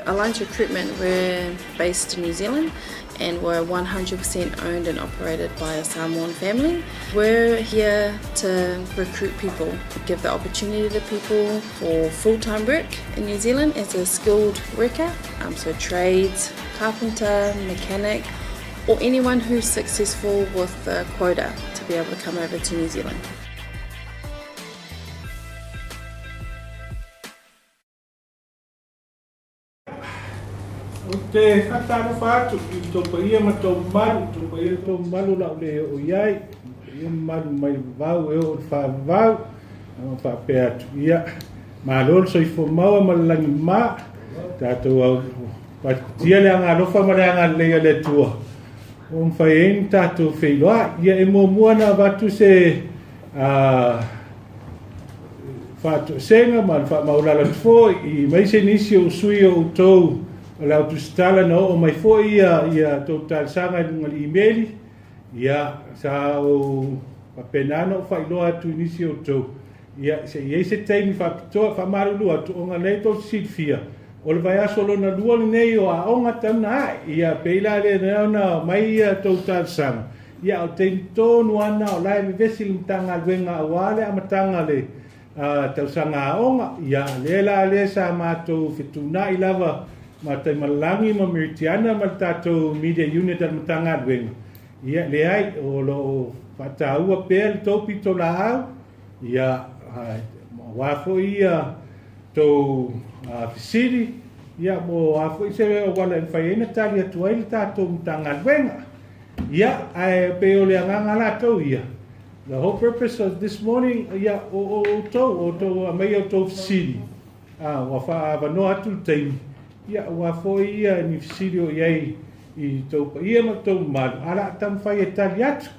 Alliance Recruitment, we're based in New Zealand and we're 100% owned and operated by a Samoan family. We're here to recruit people, give the opportunity to people for full-time work in New Zealand as a skilled worker, um, so trades, carpenter, mechanic, or anyone who's successful with the quota to be able to come over to New Zealand. Ou te faatalofa atu i lo outou paia ma tou mamalu, i tou paia ma tou mamalu o le a ou le oo i ai, paia mamalu mai le vavau e oo i le faavavau, ma faapea atu, ia, malo le soifua maua ma le lagi mama, tatou au patipatia le agaalofa ma le agalelei a le Atua, ua mafai ai ona tatou feiloai. Ia, e muamua ona avatu se faatoesega ma le faamaualalo atu foi i aemaise nisi o sui o outou o le au tusitala na oo mai foi ia ia tou talosaga i luga o le imeli. Ia, sa ou faapena ona ou faailoa atu i nisi o outou, ia, se i ai se taimi faapitoa, faamalulu atu, ona lea tou te silafia, o le vaiaso lona lua lenei o aoga tauna ae. Ia, pei la lea ona aumai ia tou talosaga, Ia, a o le taimi tonu lava lena o la e vevesi le Matagaluega aua le amataga o le tausaga aoga. Ia, lea la lea sa matou fetuunai lava ma Taimalelagi ma Meritiana ma le tatou Media Unit a le Matagaluega. Ia, leai, o lo o faataua pea le tou pitolaau, ia, aua foi ia tou fesili, ia, mo a foi se auala e mafai ai ona tali atu ai le tatou Matagaluega. Ia, ae pei o le agaga latou ia, the whole purpose of this morning, ia, o outou, o outou aumai outou fesili, a, ua faaavanoa atu le taimi, ia, aua foi ia ni fesili o i ai i tou paia ma tou mamalu, a o le a taumafai e tali atu.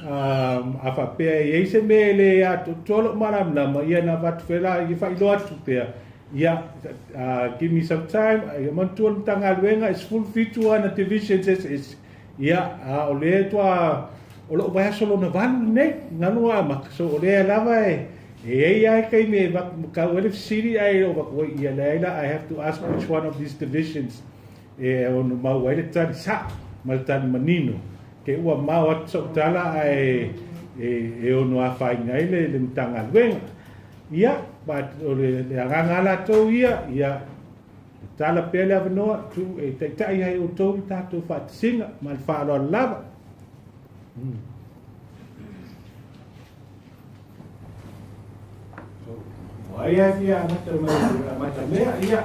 A, a faapea e i ai se mea e le atoatoa lou malamalama, ia na avatu foi la, ia faailoa atu pea, ia, give me some time, ia manatua le Matagaluega e 17 ana divisions eseese, ia, a o lea toa, o lou vaiaso lona valu lenei, galo ua amata, so o lea lava e, e i ai lava taimi e tau ai le fesili ae o avatu ai, ia leai la, I have to ask which one of these divisions e ono mau ai le tali sa'o ma le tali manino. Ke ua mao atu sa'u tala ae e ono afaina ai le Matagaluega. Ia, but o le agaga a latou ia, ia tatala pea le avanoa tuu e taitai ai outou i tatou faatasiga ma le faaaloalo lava. So, o ai ai fia amata mai amata mea, ia,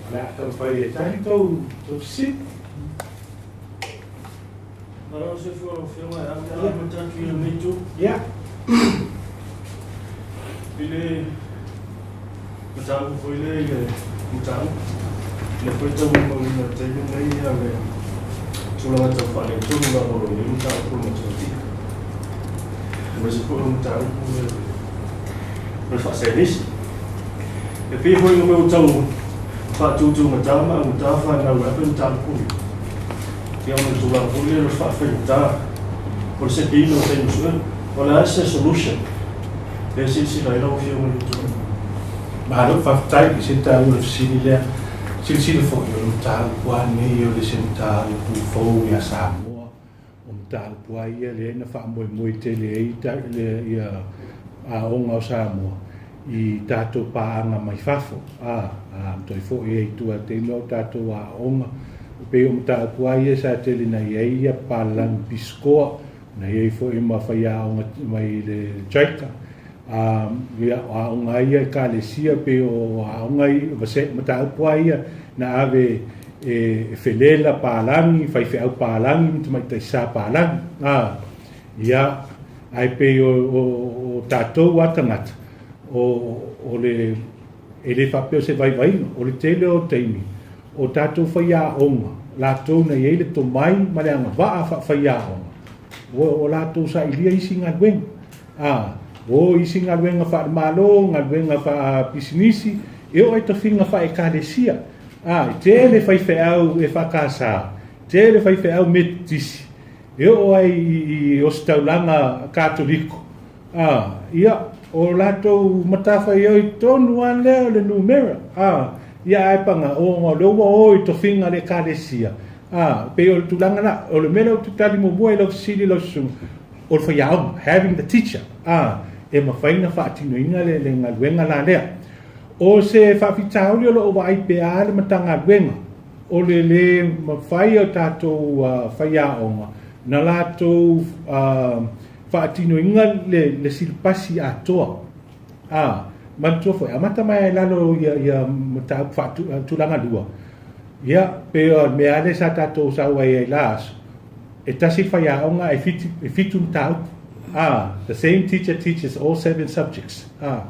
o le a taumafai e tali tou tou fesili. Malo soifua lau Afioga e amata amata atu i lenei itu. Ia. I le mataupu foi lea i le mataupu, lea foi e tau molimauina i le taimi lenei ia le tulaga tau faaletonu lava o lo o i ai mataupu o le matematika. Aemaise foi o mataupu o le faasaienisi. E pei foi o mea ua tau faatutugata ma augata fanau e afe mataupu ia. Ia ona o le tulaga foi lea o le faafaigata o le sekiina o taimi suega. O le a se solution lea e silasila ai lau Afioga i le tulaga? Malo faafetai i se taua o le fesili lea. Silasila foi o le mataupu lava lenei o le se mataupu fou ia Samoa. O mataupu lava ia lea na faamoemoe tele ai ia aoga o Samoa i tatou paaga mai fafo, a, a toe foi ai i tua i taimi o tatou aoga. E pei o mataupu lava ia sa tele na i ai ia papalagi pisikoa, na i ai foi ma faiaoga mai le JICA, a, ia, o aoga lava ia Ekalesia, pei o aoga ia, mataupu lava ia na ave e felela palagi, faifeau palagi ma tamaitai sa palagi. A, ia, ae pei o, o, o tatou a tagata, o, o le, e le faapea o se vaivaiga, o le tele o taimi, o tatou faiaoga, latou na i ai le tomai ma le agavaa faafaiaoga, ua, ua latou sailia isi galuega. A, o isi galuega faale-Malo, galuega faa-pisinisi, e oo i tofiga faa-Ekalesia. A, e tele faifeau e faakasa, tele faifeau Metotisi, e oo ai i ositaulaga Katoliko. A, ia, o latou matafaioi tonu lava lea o le numera. A, Ia ae paga ona o lea ua o i tofiga a le Ekalesia, a, pei o le tulaga la, o le mea lea ou te tali muamua i lau fesili lau susuga, o le faiaoga, having the teacher, a, e mafai ona faatinoina le galuega la lea. O se faafitauli o lo o vaai pea le Matagaluega, o le lē mafai o tatou faiaoga na latou faatinoina le silapasi atoa. A, manatua foi, amata mai lava i lalo ia mataupu faatulaga lua, ia, pei o le mea lava lea sa tatou sau ai i la aso, e tasi le faiaoga ae e fitu mataupu. A, the same teacher teaches all seven subjects. A,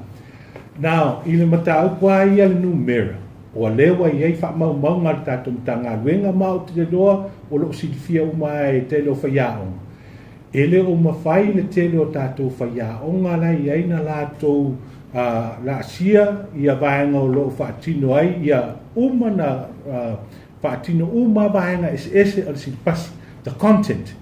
now, i le mataupu lava ia le numera, o lea ua i ai faamaumauga a le tatou Matagaluega ma ou te iloa o lo o silafia uma lava e tele o faiaoga. E le o mafai le tele o tatou faiaoga la e i ai na latou laasia ia vaega o lo o faatino ai ia uma na faatino uma vaega eseese o le silapasi, the content.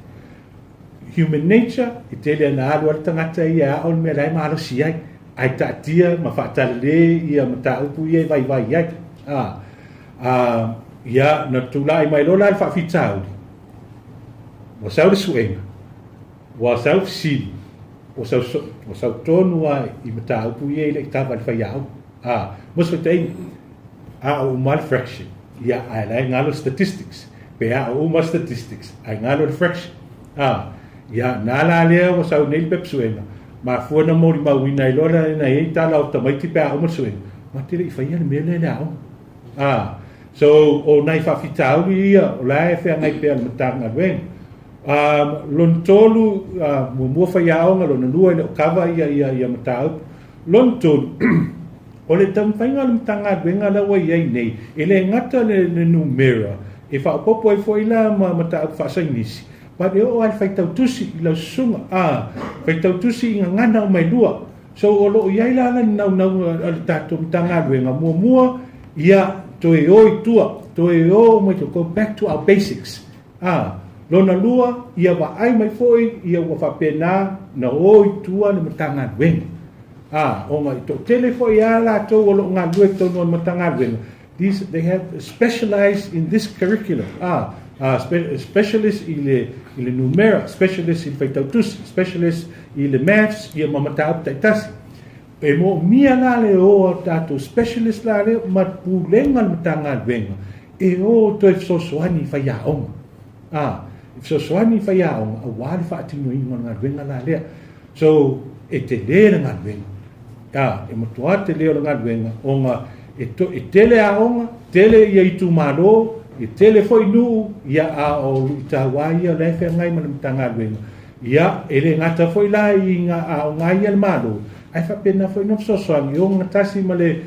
Human nature, e tele ana alu ai le tagata ia e ao le mea la e malosi ai, ae taatia ma faatalale ia mataupu ia e vaivai ai. Ia, na tulai mai loa la le faafitauli, ua sau le suega, ua sau fesili, ua sau, ua sau tonu lava i mataupu ia e le i kava i le faiaoga. Mo se faitaʻiga, a o uma le fraction, ia, ae la e galo le statistics. Pe a o uma statistics, ae galo le fraction. Ia, na la lea ua sau nei le pepa suega, mafua na molimauina ai loa na i ai tala o tamaiti pe a uma le suega, ma te le i faia le mea lea i le aoga. So, o nai faafitauli ia, o la e feagai pea le Matagaluega. Lona tolu, muamua faiaoga, lona lua e le o kava ia mataupu. Lona tolu, o le taumafaiga o le Matagaluega la ua i ai nei, e le gata le numera, e faaopoopo ai foi la ma mataupu faasainisi, but e oo lava i le faitautusi i lau susuga, faitautusi i gagana uma e lua. So o lo o i ai la le naunauga a le tatou Matagaluega, muamua, ia toe o i tua, toe o mai tua, go back to our basics. Lona lua, ia vaai mai foi ia ua faapena na o i tua le Matagaluega. Ona i toatele foi lava latou o lo o galulue i totonu o le Matagaluega, these, they have specialized in this curriculum. Specialist i le numera, specialist i le faitautusi, specialist i le maths, ia ma mataupu taitasi. E moomia la le o a tatou specialist la lea ma pulega le Matagaluega e o toe fesoasoani i faiaoga. E fesoasoani i faiaoga auā le faatinoina o le galuega la lea. So, e telē le galuega. E matuā telē o le galuega ona e tele aoga, tele ia itumalo, e tele foi nuu, ia a o luitau lava ia o la e feagai ma le Matagaluega. Ia, e le gata foi la i ngā aoga ia le Malo, ae faapena foi na fesoasoani e ogatasi ma le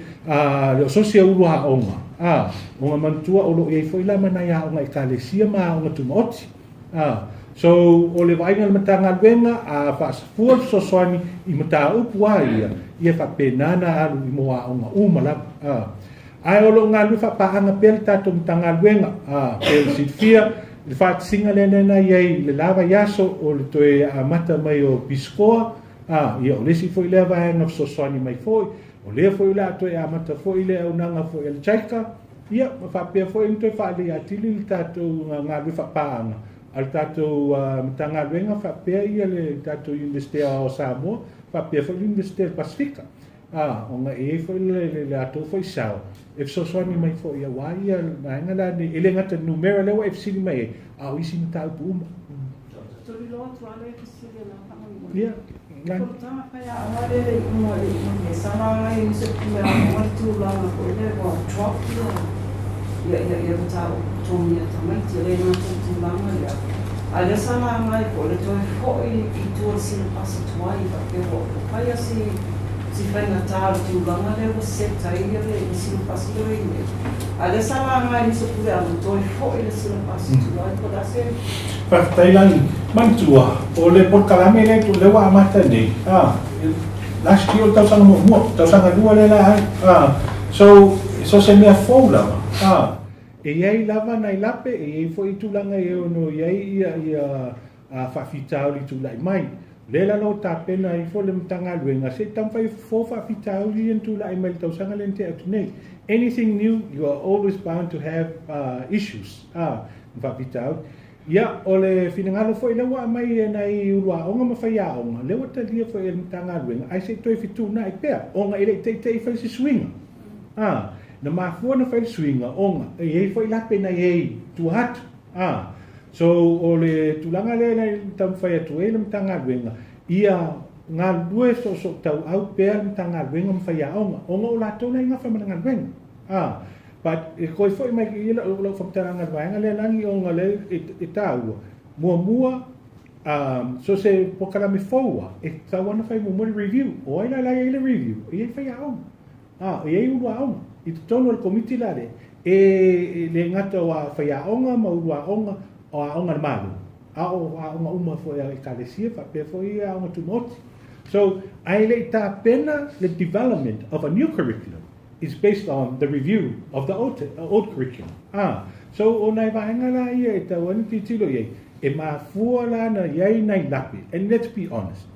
ososi e ulu aoga. Ona manatua o lo o i ai foi la ma nai aoga Ekalesia ma aoga tumaoti. So, o le vaaiga o le Matagaluega, a faasafua le fesoasoani i mataupu lava ia, ia faapena na alu i mo aoga uma lava. Ae o lo o galulue faapaaga pea le tatou Matagaluega, pei ona silafia, le faatasiga lea na i ai i le la vaiaso o le toe amata mai o Pisikoa, ia o le isi foi lea vaega fesoasoani mai foi, o lea foi o le a toe amata foi le auaunaga foi a le JICA, ia ma faapea foi ona toe faalelei atili le tatou galulue faapaaga a le tatou Matagaluega faapea ia le tatou Iunivesite Aoao o Samoa, faapea foi le Iunivesite o le Pasefika. Ona e i ai foi le latou foi sao e fesoasoani mai foi auā ia vaega la nei, e le gata i le numera lea ua e fesili mai ai, a o isi mataupu uma. Ia, Lani. Si faigata o le tulaga lea ua set ai le silapasi lea ua i ai nei. A o lea sa laga e nisi o puleaoga toe foi le silapasi tuai po o le a se. Faafetai Lani. Manatua, o le polokalame lea lea ua amata nei, last year o le tausaga muamua, tausaga lua lea la ai. So, so se mea fou lava. E i ai lava nai lape, e i ai foi tulaga e ono i ai ia faafitauli tulai mai. Le la lo tapena i fo le Matagaluega se i taumafai e fofo faafitauli ia na tulai mai i le tausaga lea na tea atu nei. Anything new you are always bound to have issues ma faafitauli. Ia, o le finagalo foi lea ua aumai e nai uluaoga ma faiaoga, lea ua talia foi e le Matagaluega, ae se i toe fetuunai pea, ona e le i teitei fai se suiga. Na mafua ona fai le suiga ona e i ai foi lape na i ai i tua atu. So, o le tulaga lea na taumafai atu ai le Matagaluega, ia galulue soosootauau pea le Matagaluega ma faiaoga, ona o latou la e gafa ma le galuega. But e toe foi mai i lau faamatalaga i le vaega lea lagi ona lea e taua, muamua, so se polokalame fou lava, e tatau lava ona fai muamua le review. O ai la la e i ai le review? E i ai faiaoga. E i ai uluaoga. I totonu o le komiti la lea, e le gata o faiaoga ma uluaoga o aoga a le Malo, a o aoga uma foi a Ekalesia faapea foi aoga tumaoti. So, ae le i tapena le development of a new curriculum is based on the review of the old, old curriculum. So, o nai vaega la ia e tatau ai ona tilotilo i ai, e mafua la na i ai nai lape. And let's be honest,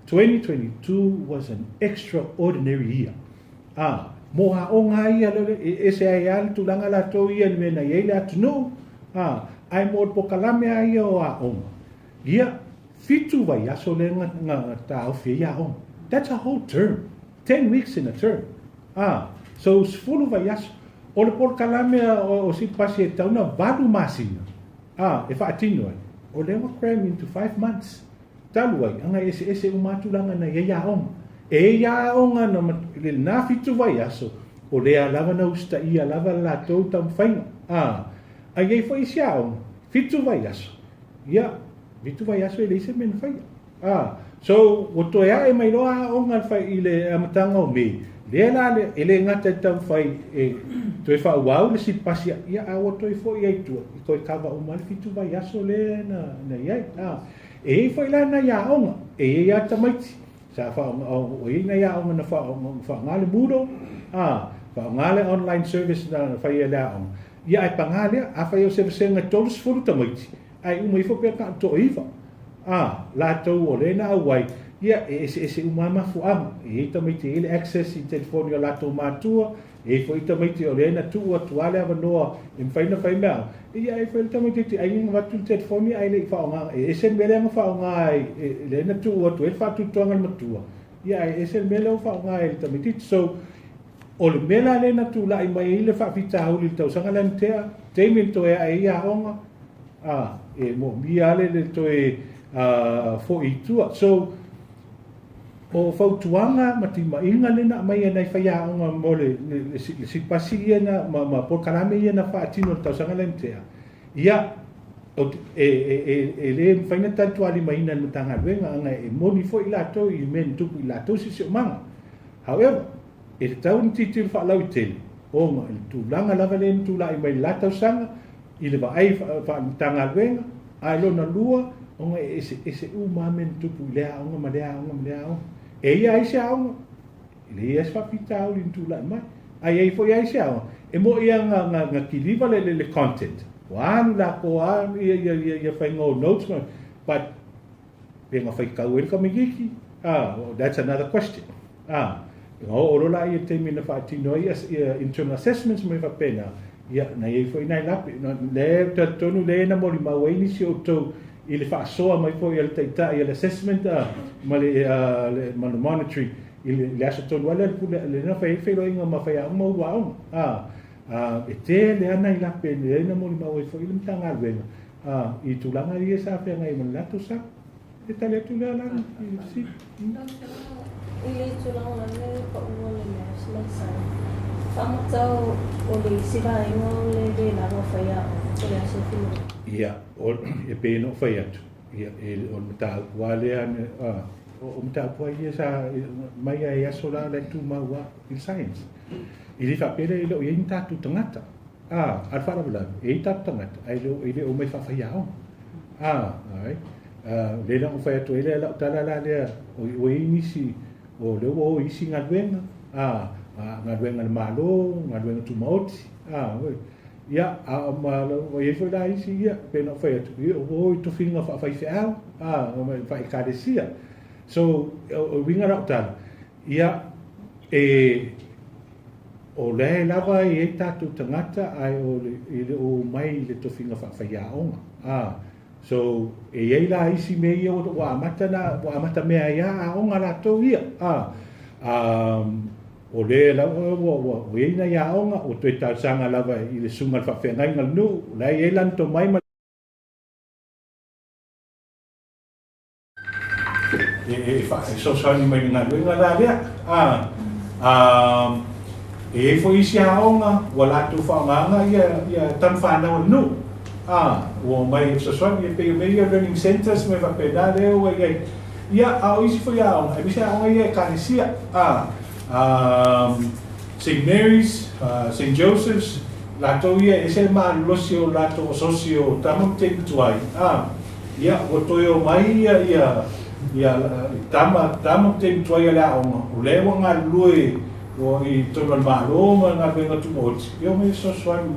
2022 was an extraordinary year. Mo aoga ia lea e ese ai lava le tulaga latou ia i le mea na i ai le atunuu, ae mo le polokalame lava ia o aoga, ia, 7 vaiaso lea na taofi ai aoga. That's a whole term. 10 weeks in a term. So 10 vaiaso. O le polokalame o Sipasi e tatau ona 8 masina, e faatino ai, o lea ua cram into 5 months. Talu ai, aga e eseese uma lava tulaga na i ai aoga. E i ai aoga na i lena 7 vaiaso, o lea lava na usitaia lava le latou taumafaiga. Ae i ai foi isi aoga, 7 vaiaso. Ia, 7 vaiaso e leai se mea na faia. So, ua toe ae mai loa aoga i le amataga o Me, lea la e le gata i le taumafai e toe faaauau le silipasi, ia, a ua toe foi ai i tua, i toe kava uma ai le 7 vaiaso lea na i ai. E i ai foi la nai aoga, e i ai lava tamaiti, sa faaaoga, o i ai nai aoga na faaaoga le Moodle, faaaoga le online service na fai e le aoga. Ia, ae paga lea, afai o se vasega e 30 tamaiti, ae uma ifo pe na o le 9 latou o lea na auai, ia, e eseese uma lava mafuaaga. E i ai tamaiti e i ai le access i telefoni o latou matua, e i ai foi tamaiti o lea na tuu atu lava le avanoa e mafai ona fai mea. Ia, e i ai foi le tamaitiiti ai na avatu le telefoni ae le i faaaoga. E ese le mea lea na faaaoga ai, lea na tuu atu ai le faatuatuaga i le matua, ia, ae ese le mea lea ua faaaoga ai e le tamaitiiti. So, o le mea la lea na tulai mai ai le faafitauli i le tausaga lea na tea, taimi na toe ae ai aoga, e moomia lava le toe foi i tua. So, o fautuaga ma timaiga lea na aumai e nai faiaoga mo le silipasi ia na, ma polokalame ia na faatino i le tausaga lea na tea, ia, e le mafai ona talitualimaina e le Matagaluega, aga e moni foi i latou i mea na tupu i latou siosiomaga. However, e tatau ona tilotilo faalauaitele, ona i le tulaga lava lea na tulai mai i le la tausaga, i le vaai faale-Matagaluega, ae lona lua, ona e eseese uma lava mea na tupu i lea aoga ma lea aoga ma lea aoga. E i ai isi aoga, e leai lava se faafitauli na tulai mai. Ae i ai foi lava isi aoga, e moni lava na kiliva le content, ua alu latou lava ia faiga o notes, but pe na faitau ai le tamaitiiti, that's another question. Na oo loa la i le taimi na faatino ai ia internal assessments ma mea faapena, ia, na i ai foi nai lape. Lea ou te talitonu lea na molimau ai nisi o outou i le faasoa mai foi a le taitai a le assessment ma le monitoring i le aso tonu lava lea le pule lea na fai ai le feiloaiga ma faiaoga ma uluaoga. E tele lava nai lape lea na molimau ai foi le Matagaluega i tulaga ia sa feagai ma le latou sa. E tali atu lea la i le fesili. I le tulaga lea e pau o le Maths ma le Science, faamatau o le isi vaega o le le lava o faiaoga po o le aso finau. Ia, e pei ona ou fai atu, ia, o le mataupu lava lea, o mataupu lava ia sa mai lava i aso la e tumau lava i le Science. E le faapea lea e le o i ai ni tatou tagata. A o le faalavelave, e i ai tatou tagata, ae e le o omai faafaiaoga. Alright. Lea la na ou fai atu ai lea lau tala la lea, ua i ai nisi, o lea ua o i isi galuega, galuega a le Malo, galuega tumaoti, ia, a ma ua i ai foi la isi, ia, pei ona ou fai atu, ia, ua o i tofiga faafaifeau, faa-Ekalesia. So o uiga lau tala, ia e o lea lava e i ai tatou tagata ae o le e le o omai i le tofiga faafaiaoga. So e i ai la isi mea ia ua amata na ua amata mea ai a aoga latou ia. O lea lava ua i ai nai aoga ua toe talosaga lava i le susuga i le faafeagaiga o le nuu, o la e i ai lana tomai ma e fesoasoani mai i le galuega la lea. E i ai foi isi aoga ua latou faaaogaina ia tama fanau a le nuu. Ua omai e fesoasoani, e pei o mea ia o learning centers ma mea faapena lea ua i ai. Ia, a o isi foi aoga, aemaise aoga ia a Ekalesia, St. Mary's, St. Joseph's, latou ia e ese le malolosi o latou asosi o tama ma teine tuai, ia, ua toe omai ia tama ma teine tuai a le aoga, o lea ua galulue i totonu o le Malo ma galuega tumaoti, e omai e fesoasoani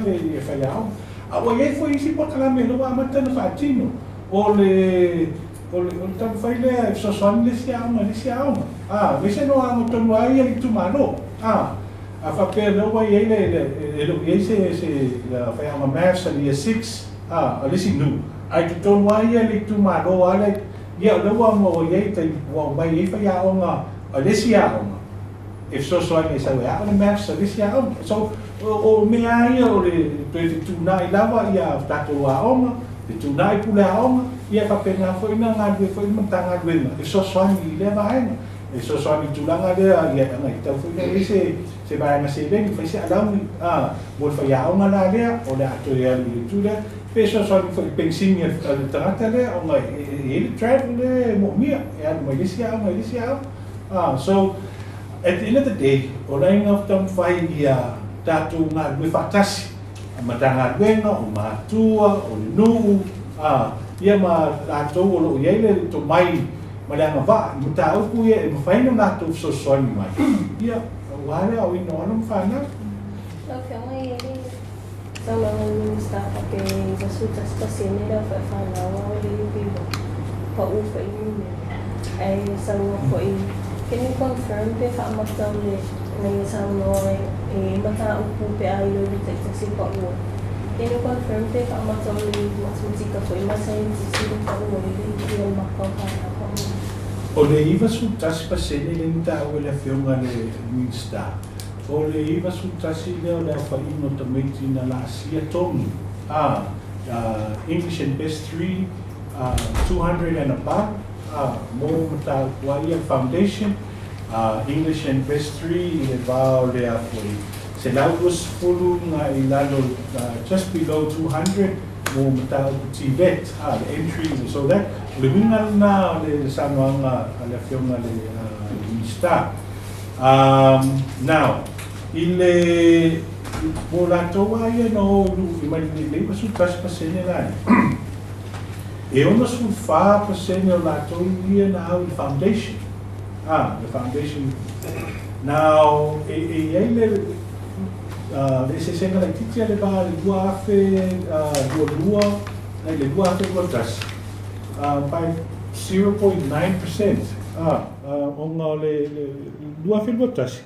i le faiaoga. A ua i ai foi isi polokalame o lea ua amata ona faatino, o le taumafai lea e fesoasoani le isi aoga i le isi aoga. Aemaise no aoga tonu lava ia i le itumalo. A faapea o lea ua i ai le, e le o i ai se faiaoga maths a le year 6 a le isi nuu, ae i totonu lava ia i le itumalo lava lea, ia o lea ua i ai taimi ua aumai ai faiaoga a le isi aoga e fesoasoani e sau e ao le maths a le isi aoga. So, o mea lava ia o le toe fetuunai lava ia tatou aoga, fetuunai pule aoga, ia faapena foi na galulue foi le Matagaluega e fesoasoani i lea vaega. E fesoasoani i tulaga lea, ia e tatau foi ona i ai se vaega seleni, fai se alauni mo le faiaoga la lea, o le a toe alu i le itu lea, pe fesoasoani foi i penisini a le tagata lea, ona e i ai le travel lea e moomia, e alu mai le isi aoga i le isi aoga. So, at the end of the day, o laina taumafai ia tatou galulue faatasi, Matagaluega, o matua, o le nuu, ia ma latou o loo i ai le tomai ma le agavaa i mataupu ia e mafai ona latou fesoasoani mai, ia aua le aoina o alo ma fanau. Lau Afioga e i ai le saunoaga a le Minisita faapea e 91% le aufaifanau o le UB pau foi numera. Ae saunoa foi, can you confirm pe faamata o le na ia saunoa e mataupu pe a iloilo taitasi pau ai. Can you confirm pe faamata o le matematika foi ma saienitisi le pau ai le ia maka o fanau pau ai? O le 91% lea na taua e le Afioga i le Minisita, o le 91 lea o le aofaiga o tamaiti na laasia togi, English and Best 3, 200 and above, mo mataupu ai ia foundation, English and Best 3 i le va o le afoi 120 agai i lalo, just below 200 mo mataupu TVET, le entry. So that o le uiga lena o le saunoaga a le Afioga i le Minisita. Now, i le mo latou lava ia na o i mai le 91% la e 64% o latou ia na au i le foundation. The foundation. Now, e i ai le eseesega laitiiti a le va le 2022 nai le 2021 by 0.9%. Ona o le 2021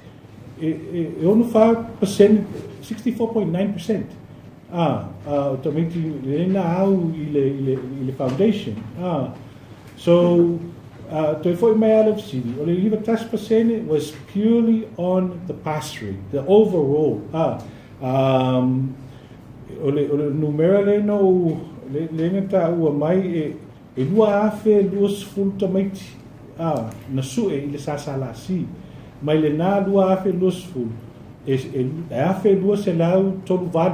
e 64%, 64.9% o tamaiti le na au i le foundation. So, toe foi mai ala fesili, o le 91% was purely on the pass rate, the overall. O le numera le no le na taua mai e 2020 tamaiti na sue i le SSLC. Mai le na 2020 e 1238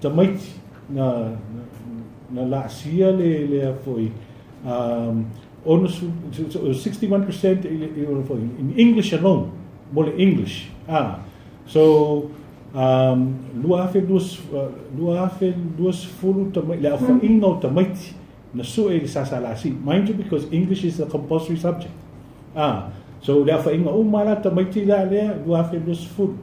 tamaiti na laasia le afoi 61% in English alone, mo le English. So 2020 tamaiti, le aofaiga o tamaiti na sue i le SSLC. Mind you, because English is a compulsory subject. So le aofaiga uma la tamaiti la lea 2020.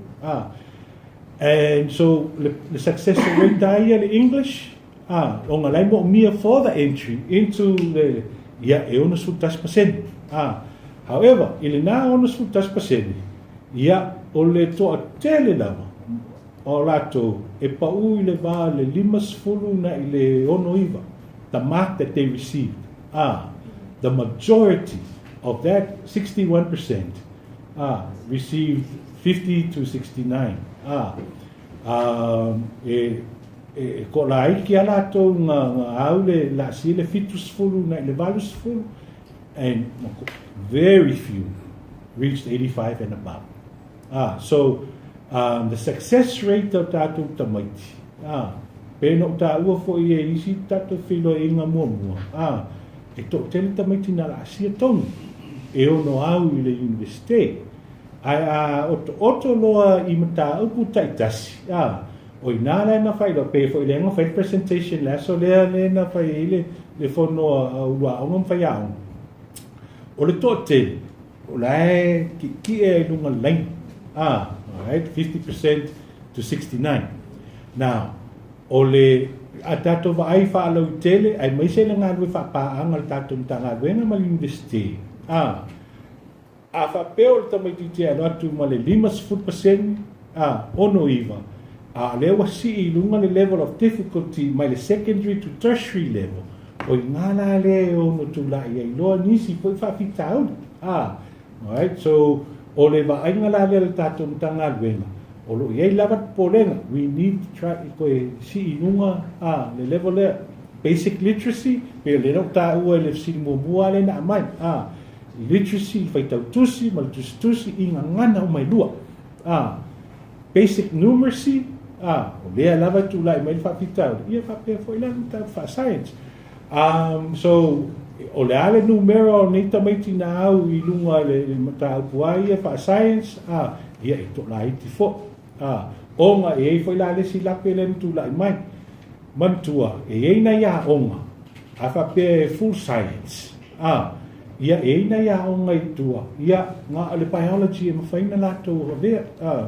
And so le success rate ia le English, ona lai moomia for the entry into the Ia, e 61%. However, i lena 61%, ia, o le toatele lava o latou e pau i le va le 50 na i le 69, the mark that they received. The majority of that 61% received 50 to 69. E ko la aiki a latou nga au le la si le 70 na i le 80, and very few reached 85 and above. So the success rate o tātou tamaiti, pe no tāua fo i e isi tātou filo e inga mua mua, e tō tele tamaiti na la asia tonu, e ono au i le universite, ai a oto loa i mata upu taitasi, o i nā lai na whai loa, pe fo i le anga whai presentation la so lea le na whai i le fono a ulua aonga mwhai aonga. O le tō tele, o lae ki e lunga lain, alright, 50% to 69. Now, o le a tātou vaai whaalau i tele, ai maise le ngā lue whaapāanga le tātou mtanga luenga ma le universite. A whaapeo le tamaiti te alo atu ma le 50%, 69. A lea si i lunga le level of difficulty mai le secondary to tertiary level. O i ngā la le o no tūla i ai loa nisi foi whaafitauli. Alright, so o le vaaiga la lea le tātou mtanga luenga. O lo iai lava polenga, we need to try i koe si i lunga, le level lea, basic literacy, pe le no tāua le sili mua le na mai, literacy, whaitautusi, ma le tusitusi, i ngā ngana o mai lua. Basic numeracy, o lea lava tūlai mai le whaafitauli, ia whaapea foi la ta wha science. So, o le ale numera o nei tamaiti na au i lunga le mataupu ai ia wha science, ia e tō la iti fo. Onga e ei foi la le si lape le mtu lai mai. Mantua, e ei na ia onga, a whapea e full science. Ia e ei na ia onga i tua, ia ngā le biology e mawhaina lātou avea,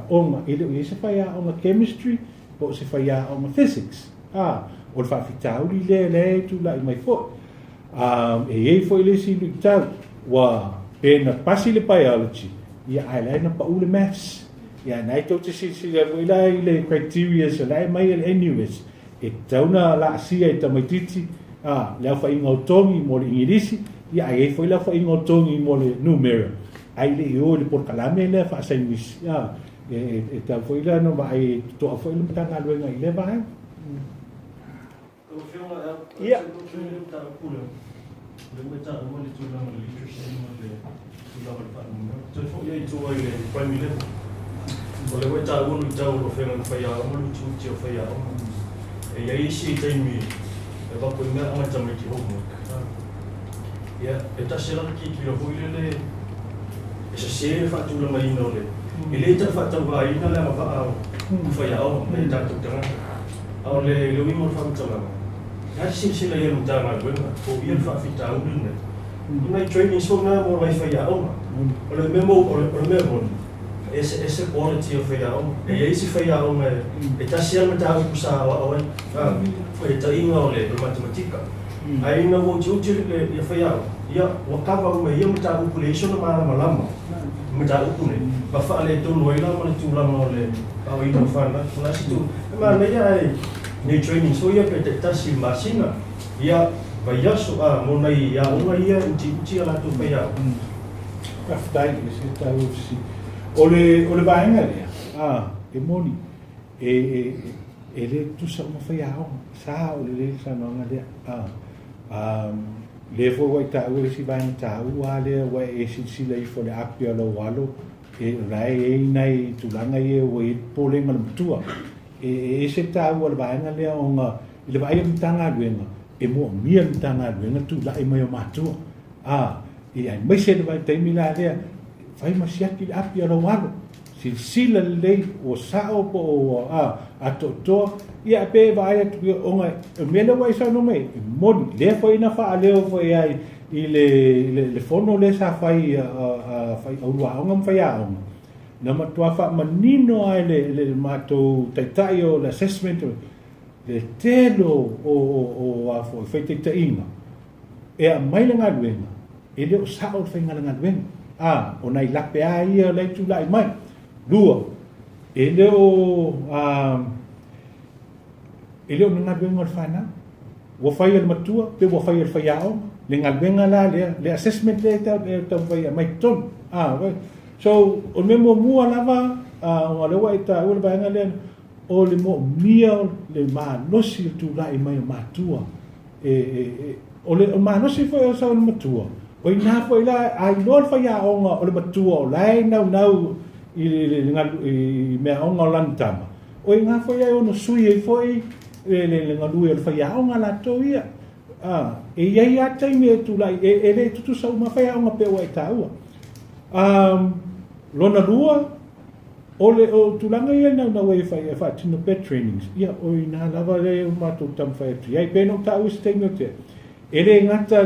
onga, e leo e se whai a onga chemistry, po se whai a onga physics. O le whaafitauli le le tu lai mai fo. E ei foi le si lui tau, wa pena pasi le biology, ia ai lai na pa ule maths. Ia nai tau te sisi le foi lai le criteria se lai mai le NUS. E tauna la sia e tamaititi, le au whainga o tongi mo le Ingilisi, ia ai foi la whainga o tongi mo le numera. Ai le i o le porkalame le whaasainisi. E tau foi la no ma ai toa foi le matanga luenga i le vae. Ia. O le wai tā unu i tau o whenga na whai aonga, lu tū o whai aonga. E ia isi i taimi, e wako i mea anga tamaiti homework. Ia, e tasi lana ki ki hui lele, e sa se whaatulanga ina o le. E le tau whaatau ina le anga whaao, whai aonga, me tātou tangata. A o le le wimo whaamtalanga. Ia silasila ia mutanga luenga, o ia le whaafita ulu nei. Inai training so ngā mō lai whai aonga. O le memo, o le memo, ese quality o whai aonga. E ia isi whai aonga e tasi ana tāu kusa awa awai. E ta inga o le matematika. Ai ina wo uti le ia whai aonga. Ia wakava ume ia mata upu le iso na malama lama. Mata upu ne. Ma whaale tonu ai lama le tūlanga o le au ina whana. Kuna si tū. E mana ia e nei training so ia pe te tasi masina. Ia vaiaso a mona i aonga ia uti uti a lātou whai aonga. Kawhtai, e se tau si. O le vaenga lea, e moni, e le tusa uma whai aonga, sa o le le sanoanga lea, le fo wai tāu e si vaenga tāu a lea, wai e silasila ifo le api o lau alo, e lae e inai tulaga ia ua i polega le matua. E ese tāua le vaega lea ona i le vaai o Matagaluega, e moomia le Matagaluega tula'i mai o matua. E aemaise le vaitaimi la lea, fai ma siaki le api o lau alo. Silasila lelei ua sa'o po o atoatoa, ia pe vaai atu ona o mea lea ua e saunoa mai, e moni, lea foi na faaleo foi ai i le fono lea sa fai fai auluaoga ma faiaoga. Na matuā faamanino ai le matou taita'i o le assessment, le tele o a foi faitaitaiga. E aumai le galuega, e le o sa'o le faiga o le galuega, a o nai lape a ia le tula'i mai. Lua, e le o le galuega o le fanau ua fai e le matua pe ua fai e le faiaoga le galuega la lea, le assessment lea e taumafai e aumai totonu. So o le mea muamua lava ona lea ua e taua le vaega lea o le mo'omia le malosi o tula'i mai o matua e o le malosi foi o sau le matua o ina foi la a iloa le faiaoga o le matua o la e naunau i le meaaoga o lana tama o ina foi ai ono sui ai foi le galue o le faiaoga latou ia. E iai a taimi e tulai e le tutusa uma faiaoga pe ua e taua. Lona lua, o le o tulaga ia naunau ai e faatino pea trainings ia, o ina lava le o matou taumafai atu iai pe na ou taua se taimi o tea. E le gata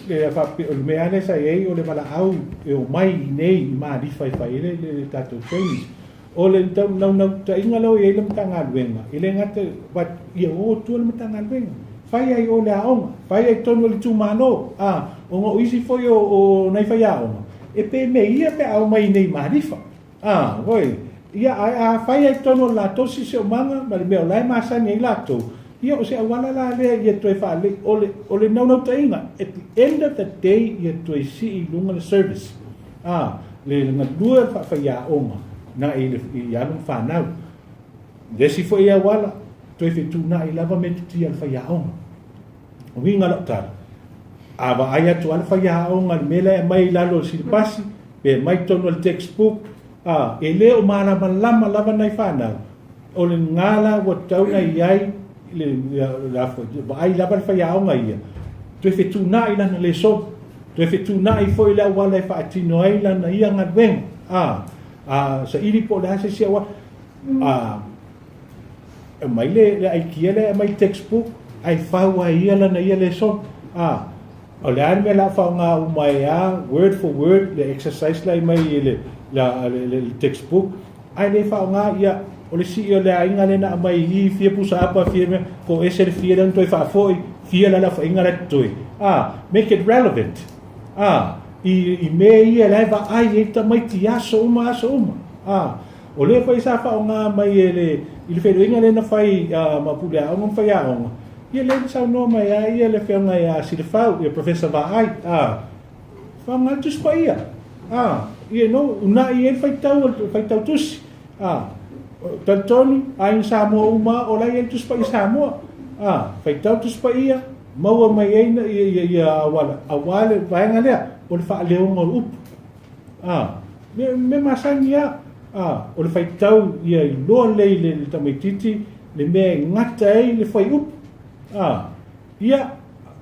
le faape o le mea lea sa iai o le valaau e omai i nei i malifa e fai ai le tatou trainings o le naunautaiga lea o iai le Matagaluega. E le gata but ia o tua le Matagaluega fai ai o le aoga fai ai tonu o le itumalo a ona o isi foi o nai faiaoga e pe mea ia pe a omai nei malifa a oi ia a fai ai tonu o latou siosiomaga ma le mea o la e masani ai latou ia o se auala la lea ia toe faalei. O le naunautaiga, at the end of the day, ia toe sii i luga le service a le galue o le faafaiaoga na i le i alu ma fanau. Le isi foi auala toe fetuunai lava metotia le faiaoga. O uiga lau tala, a vaai atu a le faiaoga le mea lea e aumai i lalo o le silipasi pe aumai tonu o le textbook a e le o malamalama lava nai fanau o le gala ua tatau na i ai le vaai lava le faiaoga ia toe fetuunai lana lesona, toe fetuunai foi le auala e faatino ai lana ia galuega a saili po o le a se isi auala a aumai le aikia le aumai textbook ae fau ai ia lana ia lesona. A o le a le mea la faaaoga uma ai a word for word le exercise la i mai i le textbook ae le faaaoga ia o le sii o le aiga lea na aumai i fia pusa apa fia mea ko ese le fia lea na toe faafo'i fia la lafaaiga la totoe a make it relevant a i mea ia la e vaai ai tamaiti aso uma aso uma. A o lea foi sa faaaoga mai e le i le feiloaiga lea na fai ma pule aoga ma faiaoga ia lea na saunoa mai ai ia le afioga ia Silafau ia Professor Vaai a faaaoga le Tusi Paia a ia no una'i ai le faitau tusi a talitonu aiga Samoa uma o la e i ai le Tusi Paia Samoa a faitau Tusi Paia maua mai ai ia ia auala auā le vaega lea o le faaleoga o le upu a me masani a o le faitau ia iloa lelei le tamaititi le mea e gata ai le fuaiupu a ia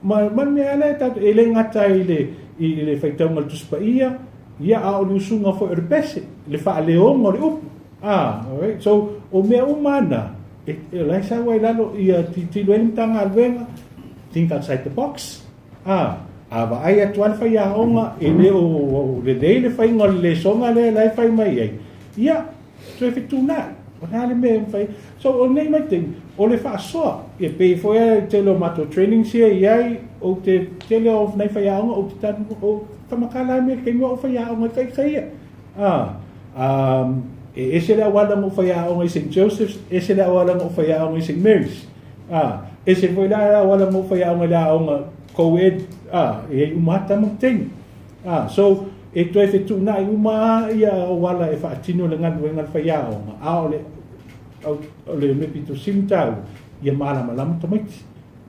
ma le mea lea tatou e le gata ai i le faitauga o le Tusi Paia ia a o le usuga foi o le pese le faaleoga o le upu a. Alright, so o mea uma ana e la e sau ai lalo ia tilotilo ai le Matagaluega, think outside the box a vaai atu a le faiaoga e le o lelei le faiga o le lesoga lea la e fai mai ai ia toe fetuunai o le a le mea e mafai. So o lenei maitaimi o le faasoa ia pei foi e tele o matou trainings ia i ai ou te tele o nai faiaoga ou te tanu o famakala ai mea taimi o faiaoga e taitaia a e ese le auala ma ou faiaoga i St Joseph's, ese le auala ma ou faiaoga i St Mary's a ese foi la auala ma ou faiaoga i le aoga co-ed a e ai uma ata ma taimi a. So e toe fetuunai uma ia auala e faatino le galuega le faiaoga a o le mea pito sili taua ia malamalama tamaiti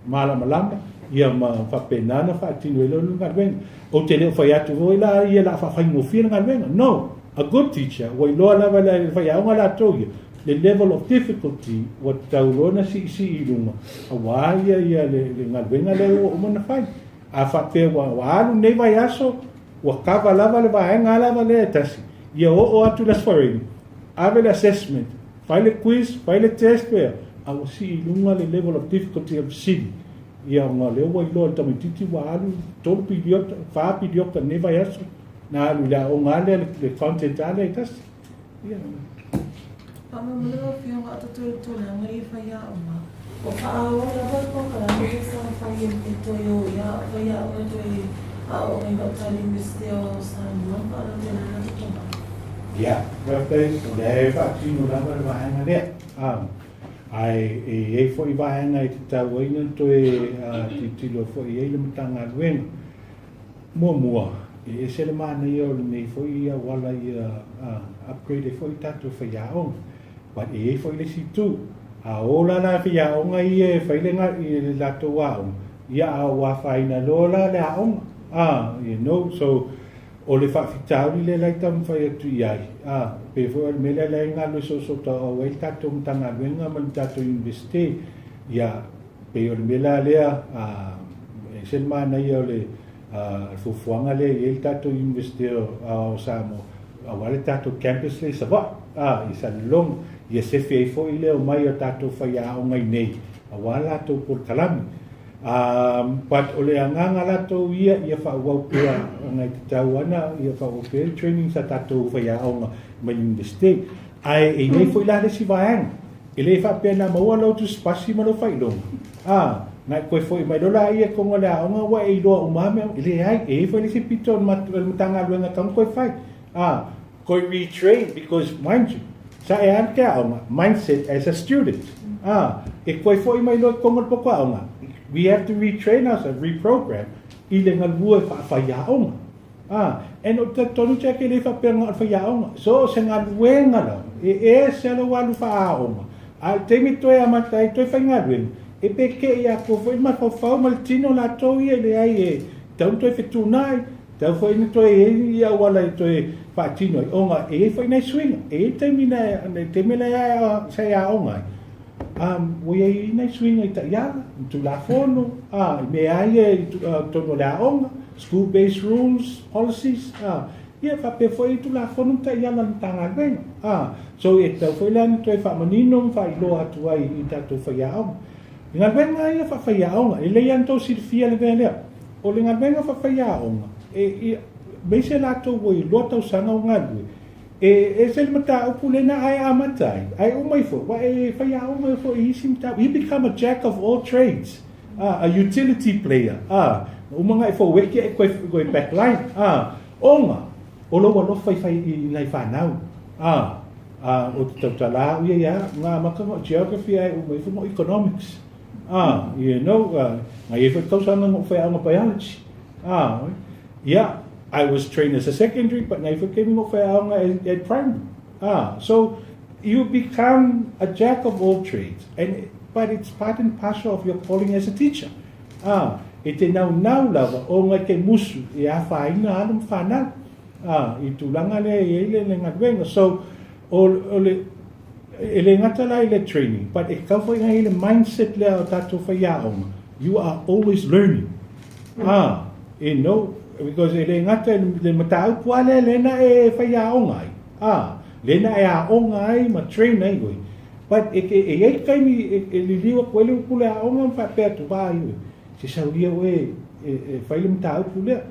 malamalama ia ma faapena na faatino ai lea o le galuega. Ou te le o fai atu foi la ia la faafaigofie le galuega. No, a good teacher ua iloa lava le faiaoga latou ia le level of difficulty ua tatau loa na siisii i luga auā ia le galuega lea ua uma na fai. A faapea ua alu nei vaiaso ua kava lava le vaega lava lea e tasi ia oo atu le Aso Faraile ave le assessment, fai le quiz, fai le test pea a ua sii i luga le level of difficulty o le fesili ia ona lea ua iloa le tamaititi ua alu tolu piliota fa piliota nei vaiaso na alu i le aoga lea le content a lea e tasi ia. Faamolemole lau Afioga a tatou i le tulaga i faiaoga, ua faaauau lava le polokalame lea sa fai e toe o i faiaoga e toe aooga i gauta i le Iunivesite o Samoa ma faalavelave le totogi. Ia, faafetai, o lea e faatino lava le vaega lea. Ae e i ai foi vaega e tatau ai ona toe tilotilo foi i ai le Matagaluega. Muamua, e ese le manaia o lenei foi auala ia upgrade ai foi tatou faiaoga. But e i ai foi le isi itu, a o la la faiaoga ia e fai le latou aoga, ia a ua afaina loa la le aoga. So, o le faafitauli lea lai taumafai atu i ai, pe foi o le mea lea lai galue soosootaua ai le tatou Matagaluega ma le tatou Iunivesite, ia, pei o le mea la lea, e ese le manaia o le fuafuaga lea i ai le tatou Iunivesite o Samoa, aua le tatou campus lea i Savaii, i Salelologa, ia sefe ai foi le omai o tatou faiaoga i nei, aua latou polokalame. But o le agaga latou ia, ia faaauau pea ngai tatau ana, ia faaauau pea le training sa tatou faiaoga mai Universite. Ae e i ai foi la le isi vaega, e le faapea na maua lau tusipasi ma lau faailoga. Ngai koe foi mai lola ia konga le aoga ua e iloa uma mea, e leai, e i ai foi le isi pito o le Matagaluega tau koe fai. Koe retrain, because mind you, sa e alu ke aoga, mindset as a student. E koe foi mai loa konga le poko aoga, we have to retrain ourselves, reprogram, i le galue faafaiaoga. And o te tonu tia ke le faapea ngā o whaiaoga. So, se galuega lau, e e se alo alu whaaonga. A le taimi toe amata ai toe faigaluega, e pe ke ia ko foi mafaufau ma le tino latou ia le ai e tau toe fetunai, tau foi ni toe e ia wala i toe faatino ai. Onga, e e foi nai suiga, e e taimi na, taimi na ia sa ia onga ai. Ua iai nai suiga i taiala, i tulafono, i mea ai e tonu o le aoga, school-based rules, policies, ia faapea foi i tulafono ma taiala le Matagaluega. So e tatau foi la ona toe faamanino ma faailoa atu ai i tatou faiaoga. I galuega ia faafaiaoga, e lelei lava ona tou silafia le mea lea. O le galuega faafaiaoga, e aemaise latou ua iloa tausaga o galue, e ese le mataupu lena ae amata ai, ae uma ifo, ua e faiaoga foi i isi mataupu. You become a jack of all trades, a utility player. Uma ngai fo weki e koe koe backline. Onga, o lou alofa i fai i nai whanau. O te tautala au ia ia, ngā maka ngo geography ai uma ifo ngo economics. You know, ngai e foi tausanga ngo whaiaoga biology. Yeah, I was trained as a secondary, but ngai foi kemi ngo whaiaoga at primary. So you become a jack of all trades, and but it's part and parcel of your calling as a teacher. E te nau nau lava o ngai ke musu e a whaina alo ma whanau. I tūlanga lea i eile le galuega. So, o le, e le gata la i le training, but e kau foi ngai i le mindset lea o tātou whaiaoga. You are always learning. E no, because e le gata le mataupu a lea lena e whaiaoga ai. Lena e aoga ai ma train ai oi. But e ke e ei kaimi e liliwa koe le upule aoga ma whaapea atu wā i oi. Se saulia oe e whai le mataupu lea.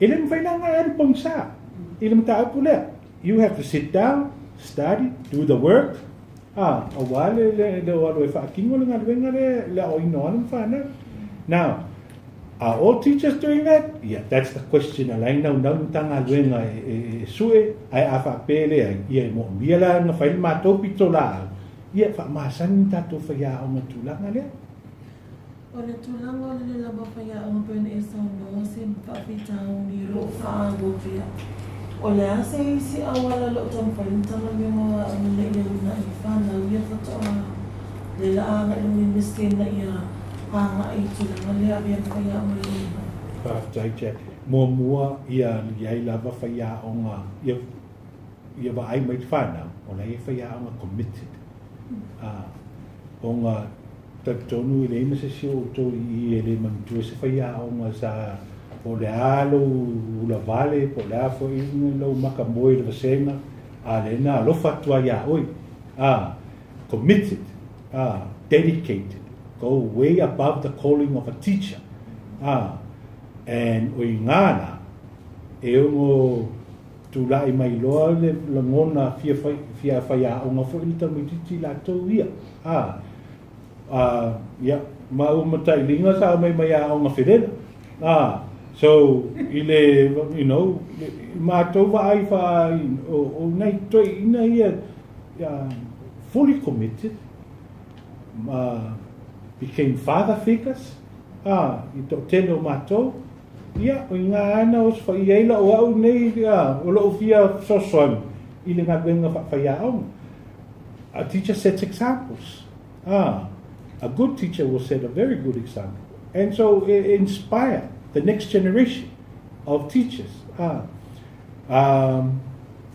E le mwhai nanga e alu pongsa i le mataupu lea. You have to sit down, study, do the work. A wā le le o alo e whaakingo le galuega le le o ino alo mwhanau. Now, are all teachers doing that? Yeah, that's the question. A lai nau nau Matagaluega e sue, ai a whaapea lea, ia e mo mia la nga whai le mātou pito la au. Ia, whaamasani tātou whaiaoga tulaga lea. O le tulaga o le le lava faiaoga pei ona e saunoa se faafitauli o lo o faaauau pea. O le a se isi auala o lo o taumafai le Matagaluega o Aoga ina ia uunai i fanau ia faatoa le la agai i luga Iunivesite ina ia agai i tulaga lea avea ma faiaoga i luga. Faafetai Jack. Muamua ia i ai lava faiaoga ia ia vaai mai te whanau, o lai e faiaoga committed. Onga talitonu i le ima se si o outou i e le manatua se faiaoga sa po o le a lou ula vale, po o le a foi lou maka moe i le vasega, a lena alofa atu ai iā oe. Committed, dedicated, go way above the calling of a teacher. And o i ngā la, e ono Tula'i mai loa le lagona fia fai, fia faiaoga foi le tamaitiiti latou ia. A, a, ia, ma ua matailiga sa aumai mai aoga felela. A, so, i le, you know, matou vaai fa, o nai toeaiina ia, fully committed, became father figures, a, i toatele o matou, ia, o iga ana osofaia ai la'u a'u nei, a, o lo'u fia fesoasoani i le galuega faafaiaoga. A teacher sets examples. Ah, a good teacher will set a very good example. And so it inspire the next generation of teachers. Ah,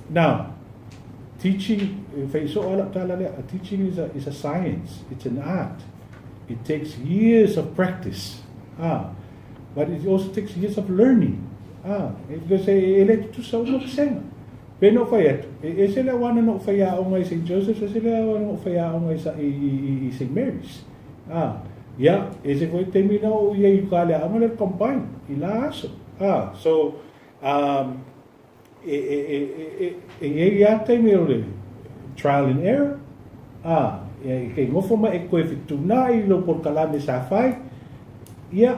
now, teaching, teaching is a science. It's an art. It takes years of practice. Ah, but it also takes years of learning. Ah, because e le tutusa uma vasega. Pe no fai atu, e se le wana no fai aoga i St. Joseph's, e se le wana no fai aoga i St. Mary's. Ah, ia, e se foi taimi na o ia i ka le aoga le combine, i la aso. Ah, so, e e ia taimi o le trial and error. Ah, e ke ngofo ma e koe fituna i lo polokalame sa fai, ia,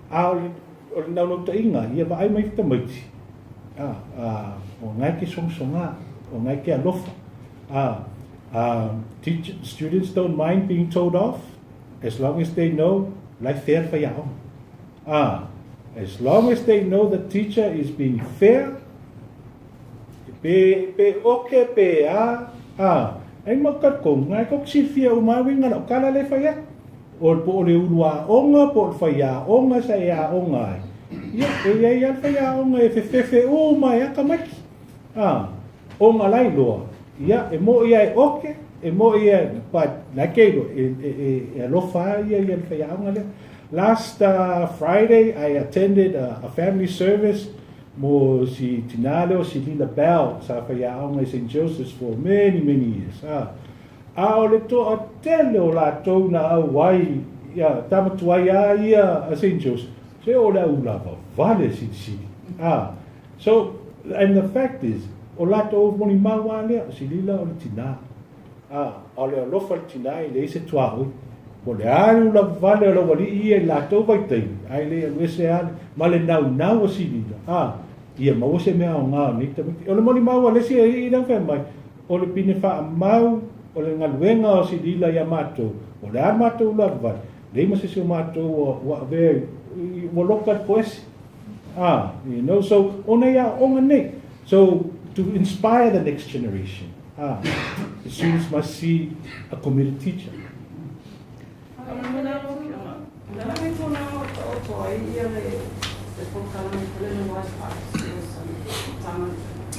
a o le naunauta inga, ia vaai mai tamaiti. Ah, ah, o ngai ke sogasoga, o ngai ke alofa. Ah, teach, students don't mind being told off as long as they know like fair faiaoga. Ah, as long as they know the teacher is being fair, pe oke pe a, ah, ai ma ka ko ngai ko silafia uma uiga la o kala le fai atu. O le po o le ulu aoga, po o le faiaoga sa e aoga ai. Ia, e iai a le faiaoga e fefefe uma e akamaki. Ah, o ngā lai loa. Ia, e mo ia e oke, e mo ia, but na ke e alofa ia ia le faiaoga lea. Last Friday, I attended a family service mo si tinale o si Lila Bell sa faiaoga i St. Joseph's for many, many years. Ah, a o le toa tele o latou na au ai, ia, tamatuai a ia a St. Joseph. Se o le au lava, vale silisili. Ah, so, and the fact is, o latou moni mau a lea, si Lila o le tina. Ah, o le alofa le tina i le ise tuaoi. Po le alu la vale o la wali ia i latou vaitaimi, ai le alu ese ale, ma le nau nau o si Lila. Ah, ia maua se mea o ngā o nei tamaiti. O le moni mau a le si e i lau whai mai, o le pine wha mau, o le galuega o si Lila ia matou, o le a matou lava vale, le ma se si o matou ua ave, ua loka le poesi. Ah, you know, so, ona ia onga nei. So, to inspire the next generation, ah, the students must see a committed teacher. Le a tulaga o to ai ia le polokalame foi le Wise Park.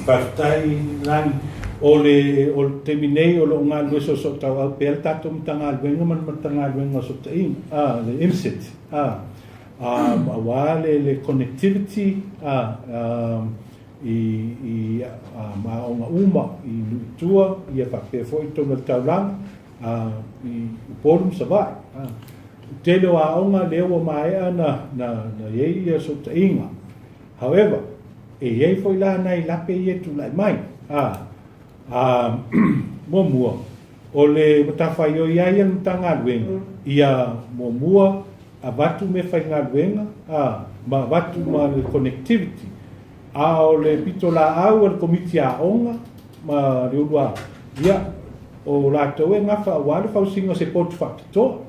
Faafetai lani. O le taimi nei o loo galulue soosoo pea le tatou Matagaluega ma le Matagaluega o Sootaiga, a le MSIT, a auā le connectivity a i aoga uma i nuu i tua ia faapea foi totonu o le taulaga i Upolu ma Savaii. A tele o aoga lea ua maea na iai ia sootaiga. However, e iai foi la nai lape ia tula'i mai. A muamua o le matafaioi ai ia le Matagaluega ia muamua avatu me faigaluega a ma avatu ma le connectivity, a o le pito laau o le komiti aoga ma le ulu ia o latou e gafa auā le fausiga o se potu faapitoa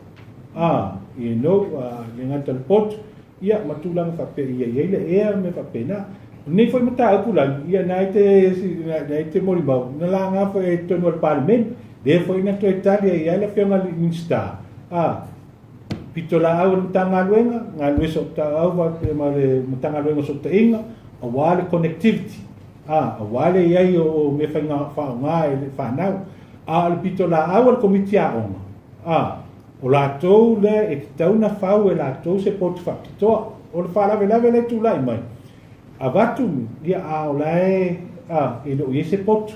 a le gata le potu ia ma tulaga faapea ia iai le ea me faapena nei foi mataupu lagi ia na i te molimau na laga foi e tonu o le Palemene lea foi na toe tali ai ai le afioga le Minista a pito laau o le Matagaluega galue sootauau ma le Matagaluega o Sootaiga auā le connectivity a auā le iai o mea faiga faaaogā e le fanau. A o le pito laau o le komiti aoga a o latou lea e tatau na fau e latou se potu faapitoa o le faalavelave le tula'i mai avatu ia a o lae a e loo iai se potu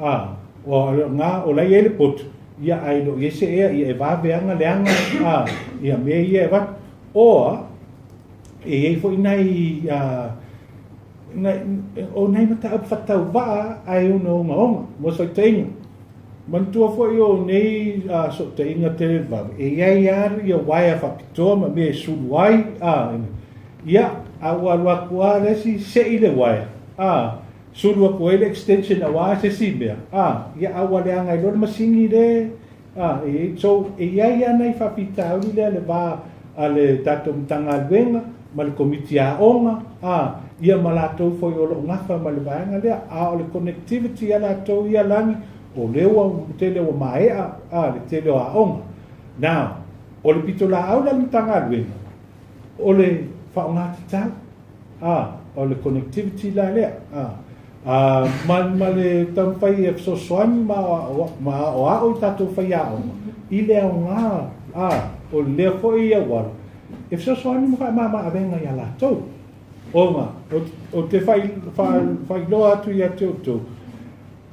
a o nga o lai ai le potu ia ai loo iai se ea ia e vaveaga leaga a ia mea ia e avatu oa e iai foi nai a. o nai mataupu faatauvaa ae ogaoga mo se faitaiga. Manatua foi o nei sootaiga televave e iai lava ia uaea faapitoa ma mea e sulu ai ia a ua alu atu lava le isi se'i le uaea sulu atu ai le extension auā se isi mea ia a ua leaga ai loa le masini le so e iai lava nai faafitauli lea le va a le tatou Matagaluega ma le Komiti Aoga ia ma latou foi o loo gafa ma le vaega lea. A o le connectivity a latou ia lagi o lea ua tele ua maea le tele o aoga. Now, o le pitolaau la a le Matagaluega o le faaaoga tatau o le connectivity la lea ma le taumafai e fesoasoani ma aoao i tatou faiaoga i le aoga o lea foi auala e fesoasoani ma faamama avega ia latou ona o te faailoa atu ia te outou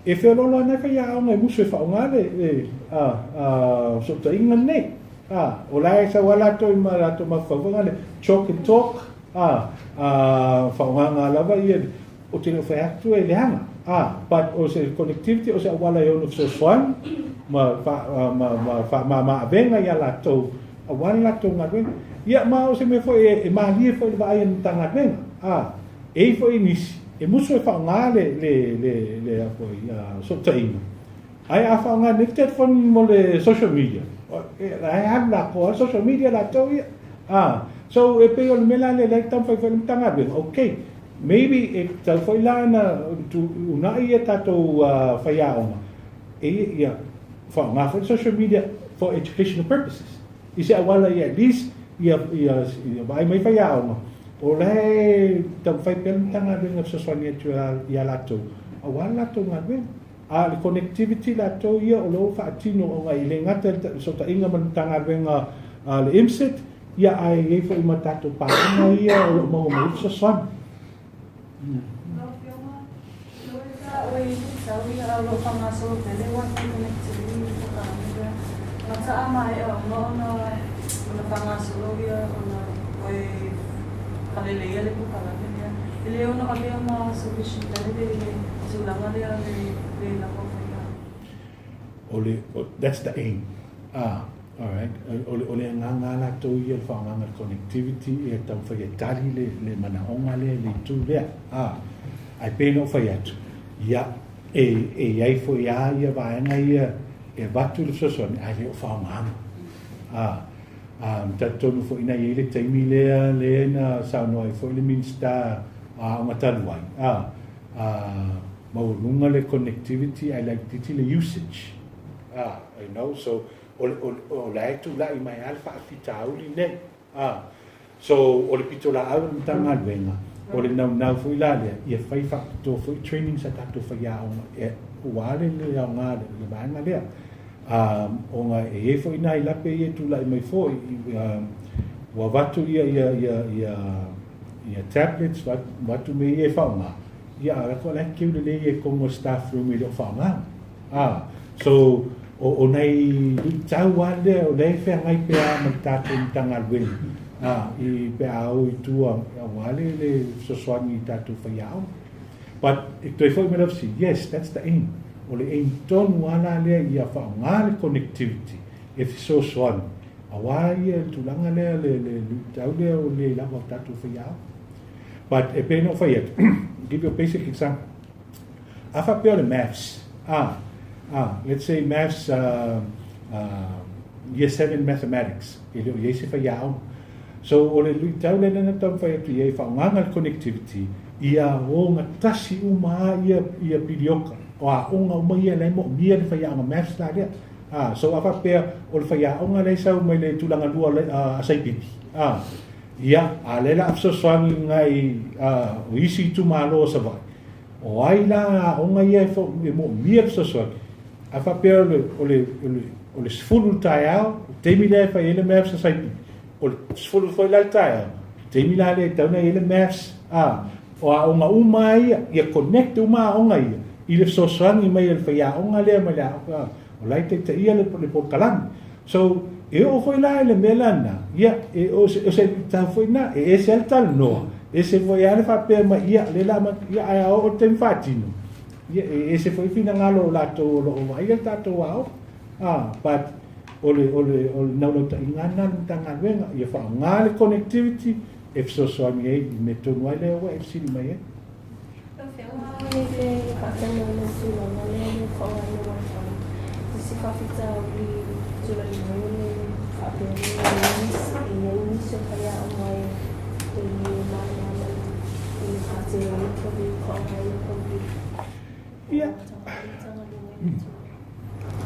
e feoloolo ana faiaoga e musu e faaaoga le fesootaiga lenei o la e sau lava latou ma latou mafaufauga le chalk and talk faaaogaga lava ia o te le o fai atu e leaga but o se connectivity o se auala e ono fesoasoani ma faamama avega ia latou auā le latou galuega ia ma o se mea foi e malie foi le vaai a le Matagaluega e i foi nisi e musu e faaaoga le foi sootaiga ae a faaaoga nei le telefoni mo le social media e alu latou a social media latou ia so e pei o le mea la lea lea taumafai foi le Matagaluega okay maybe e tau foi la na unai ia tatou faiaoga e ia faaaoga foi social media for educational purposes i se auala ia at least ia vaai mai faiaoga o la e taumafai pea le Matagaluega fesoasoani atu ia latou auā le latou galuega. A le connectivity latou ia o loo faatino ona e le gata i le fesootaiga ma le Matagaluega le IMSIT ia ae i ai foi ma tatou paaga ia o loo maua mai fesoasoani. Lau Afioga, ua i tau ia o loo faagasolo pea le wifi connectivity i le polokalame lea. Gata a maea ona faagasolo ia ona toe faaleleia le polokalame lea. E le ono avea ma solution tele le tulaga lea le lava o faia. O le that's the aim. All right. O le agaga latou ia le faaaogaga le connectivity e taumafai e tali le manaoga lea le itu lea. Ae pei ona ou fai atu, ia e iai foi a ia vaega ia e avatu le fesoasoani ae le o faaaogaga. Talitonu foi na iai le taimi lea na saunoa ai foi le Minisita o Aoga talu ai. Maualuga le connectivity ae laitiiti le usage. So o la e tulai mai lava le faafitauli nei. So o le pitolaau o le Matagaluega o le naunau foi la lea ia fai faapitoa foi training sa tatou faiaoga e ua le aoga le vaega lea. Ona e iai foi nai lape ia e tulai mai foi ua avatu ia tablets avatu mea ia e faaaoga ia a ko la keu lelei e kogo staff room i le o faaaoga. So o nai luitau a lea o lea e feagai pea ma le tatou Matagaluega i pe a o i tua auā le fesoasoani i tatou faiaoga. But e toe foi mai lau yes, that's the aim. O le aim tonu a la lea ia faaaoga le connectivity e fesoasoani auā ia le tulaga lea le luitau lea o le lava o tatou faiaoga. But e pei ona ou fai atu, give you a basic example. A faapea o le maths, let's say maths, year 7 mathematics, e le o iai se faiaoga. So o le luitau lea na taumafai atu i ai faaaogaga le connectivity ia ogatasi uma ia pilioka o aoga uma ia la e moomia le faiaoga maths la lea. So a faapea o le faiaoga lea e sau mai le tulaga lua saipipi. Ia, a lea la a fesoasoani ngai o isi itumalo o Savaii. O ai la aoga ia e moomia le fesoasoani. A faapea o le 10 le taeao, o taimi lea e fai ai le maths a saipipi. O le 10 foi la le taeao, taimi la lea e tau na i ai le maths o aoga uma ia, ia connect uma aoga ia i le fesoasoani mai e le faiaoga lea mai le aoga o la e taitaia le polokalame. So, e oo foi la i le mea lana, ia, e, o se tau foi na, e ese ai le talanoa, E se foʻi a le faapea mai ia le la ma ia ae a oo le taimi faatino ia e ese foʻi finagalo o latou o loo vaaia le tatou aoga a but o le naulautaʻiga lena le Matagaluega ia faaaogā le connectivity e fesoasoani ai i mea tonu ai lea ua e fesili mai ai. Le faatanoina tulaga lea le faaaogaina WiFi i se faafitauli tulai mai o le faapea e i ai nisi o faiaoga e le malamalama i le faatinoina faaaogaina computer.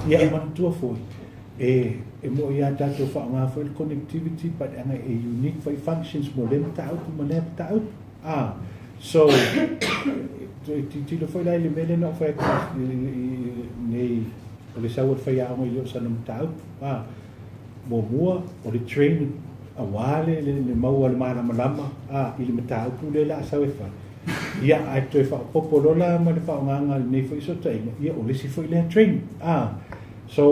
Ia e manatua foi e mo ia tatou faaaogā foi le connectivity, but aga e unique foi functions mo lea mataupu ma lea mataupu a so titilo foi la i le mea lea na ou fai atu nei o le sau o le faiaoga i le o sana mataupu a muamua o le training auā le maua le malamalama a i le mataupu lea la a sau e fai ia ae toe faaopopo lola ma le faaaogaga lenei foi sootaiga ia o le isi foi lea training a so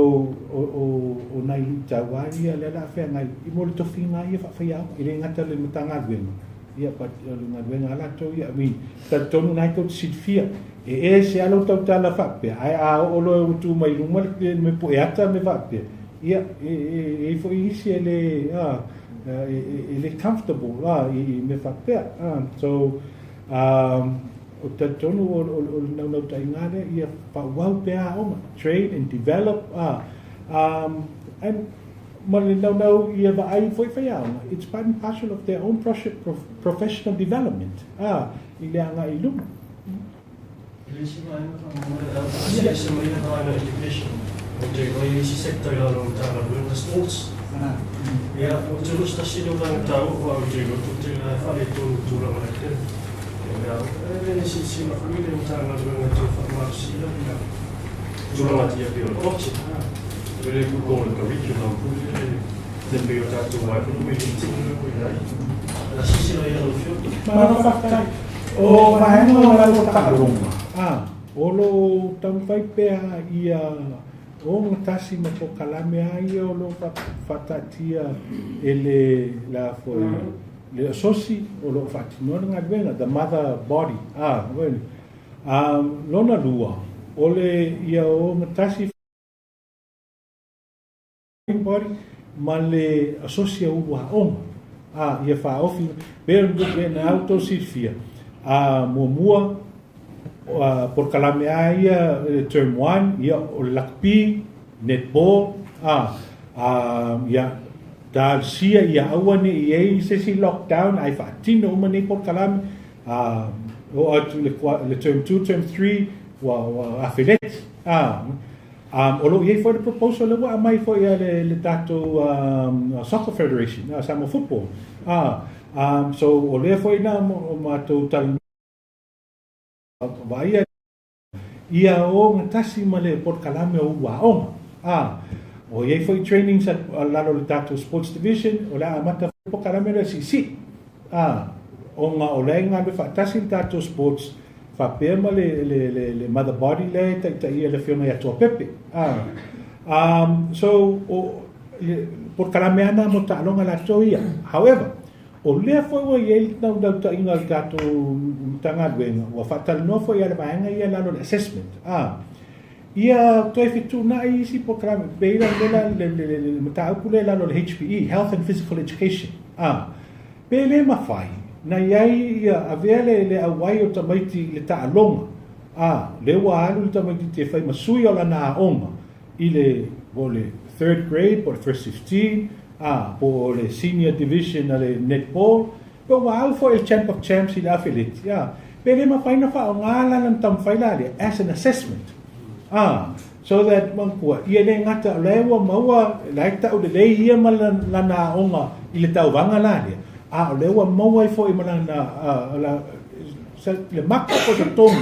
o nai luitau a ia lea la a feagai i mo le tofiga ia faafaiaoga e le gata le Matagaluega ia but o le galuega a latou ia, I mean, talitonu na tou te silafia e ese a lou tautala faapea ae a oo loa ua tu mai luma le me poe ata me faapea ia e foi isi e le a e le comfortable a i me faapea a so o talitonu o le naunautai lea ia faaauau pea aoga, train and develop a and ma le naunau ia vaai foi faiaoga, it's part and parcel of their own professional development a i le agai i luma. Le isi vaega faamolemole, ese mai le vaega education, o te vai isi sector i lalo o Matagaluega sports. Ia, o te lusi tasi leo vaega taua ua o te loto te la faaletonu tulaga le tele. Ia, e le silasila foi le Matagaluega te faamalosia ia tulaga tia pei o le budget. O le ku le curriculum foi le le pei o tatou ai foi me tino ko ai. La silasila ia lau afioga. Malo faafetai. O vaega o lalo taaloga a o lo taumafai pea ia o gatasi ma polokalame a ia o lo faataatia e le la foi le asosi o loo faatinoa le galuega, the mother body a well, lona lua o le ia o gatasi body ma le asosi a ulu aoga a ia faaofi pe na au tou silafia a muamua polokalame a ia term 1 ia o le rugby, netball a ia talosia ia aua ne i ai se isi lockdown ai faatino uma nei polokalame a o atu le term 2, term 3 ua afeleti a o loo iai foi le proposal le ua aumai foi a le tatou soccer federation, Samoa Football a so o lea foi na o matou talanoa vaaia ia o gatasi ma le polokalame o ulu aoga a o iai foi trainings a lalo le tatou sports division o le a amata polokalame lea siisii a ona o lea e galue faatasi le tatou sports faapea ma le mother body lea e taitaia le afioga ia Tuapepe a so o le polokalame ana mo taaloga latou ia. However, o lea foi ua iai le nautaʻiga o le tatou Matagaluega ua faatalanoa foi a le vaega ia lalo le assessment a ia toe fetuunai isi polokalame pe ila le mataupu lea lalo le HPE, Health and Physical Education, a pe le mafai na iai ia avea le auai o tamaiti i le taaloga a le ua alu le tamaiti te fai ma sui o lana aoga i le po le third grade po le first 15 a po le senior division a le netball pe ua au foi le champ of champs i le afeleti a pe le mafai na faaaogā lana na taumafai la lea as an assessment a so that manatua ia le gata o lea ua maua la e tau lelei ia ma lana aoga i le tauvaga la lea a o lea ua maua ai foi ma lana le maka o totonu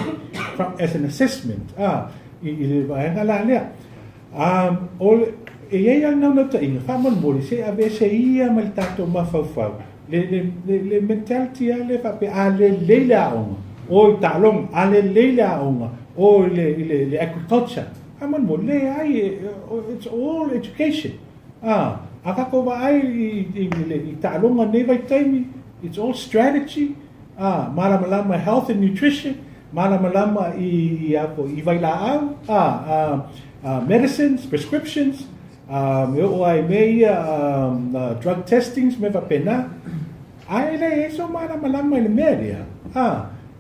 as an assessment a i le vaega la lea o le e iai a le naunautai faamolemole se ave se ia ma le tatou mafaufau le mentality a le faapea a lelei le aoga o i taaloga a lelei le aoga o i le agriculture faamolemole leai, it's all education a tatou vaai i taaloga nei vaitaimi, it's all strategy. Malamalama health and nutrition, malamalama i a i vailaau, medicines, prescriptions, me o ai me ia drug testings me faapena. Ae le e so malamalama i le mea lea.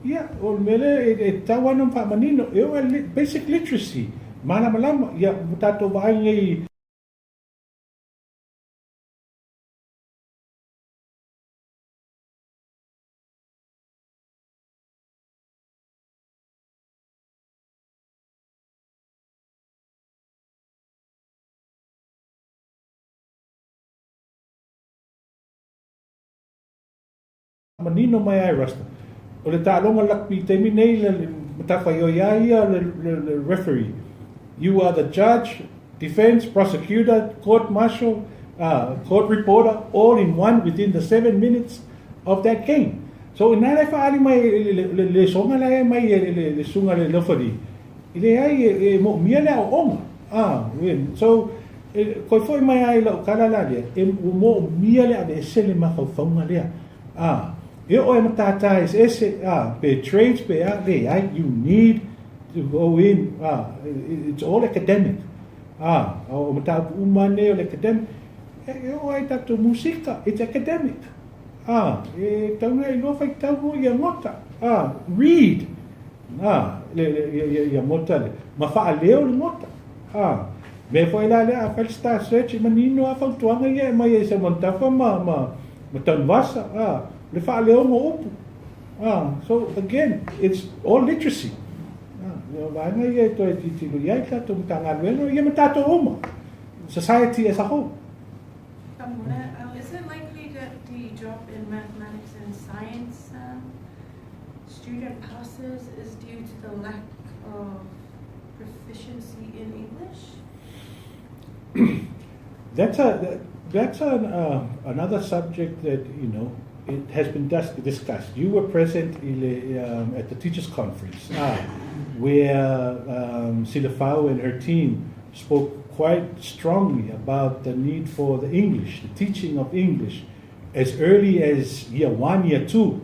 Ia, o le mea lea e tatau lava ona faamanino, e oo i basic literacy, malamalama, ia, ua tatou vaai nei manino mai ai Rasta. O le taaloga rugby i taimi nei le matafaioi lava ia o le referee. You are the judge, defense, prosecutor, court martial, court reporter, all in one within the 7 minutes of that game. So ina le faaali mai le lesoga la e mai le suga le referee. I leai e moomia le aoaoga. So koe foi mai ai lau kala la lea, e moomia le aveese le mafaufauga lea. E oo e matata eseese, pe trades pe a, leai, you need to go in, it's all academic. O mataupu uma nei o le academic. E oo ai tatou musika, it's academic. E tatau ona e iloa faitau mo ia gota. Read. Le, le, ia, ia gota le. Ma faaleo le gota. Me foi la lea, a fai le Star Search, e manino a fautuaga ia e mai e Seumanutafa ma Tanuvasa. Le faaleoga o upu. So again, it's all literacy. Ia vaega ia e toe tilotilo i ai tatou Matagaluega, ia ma tatou uma. Society as a whole. Is it likely that the drop in mathematics and science student passes is due to the lack of proficiency in English? That's another subject that it has been discussed. You were present at the teachers' conference, where Silafau and her team spoke quite strongly about the need for the English, the teaching of English, as early as year 1, year 2.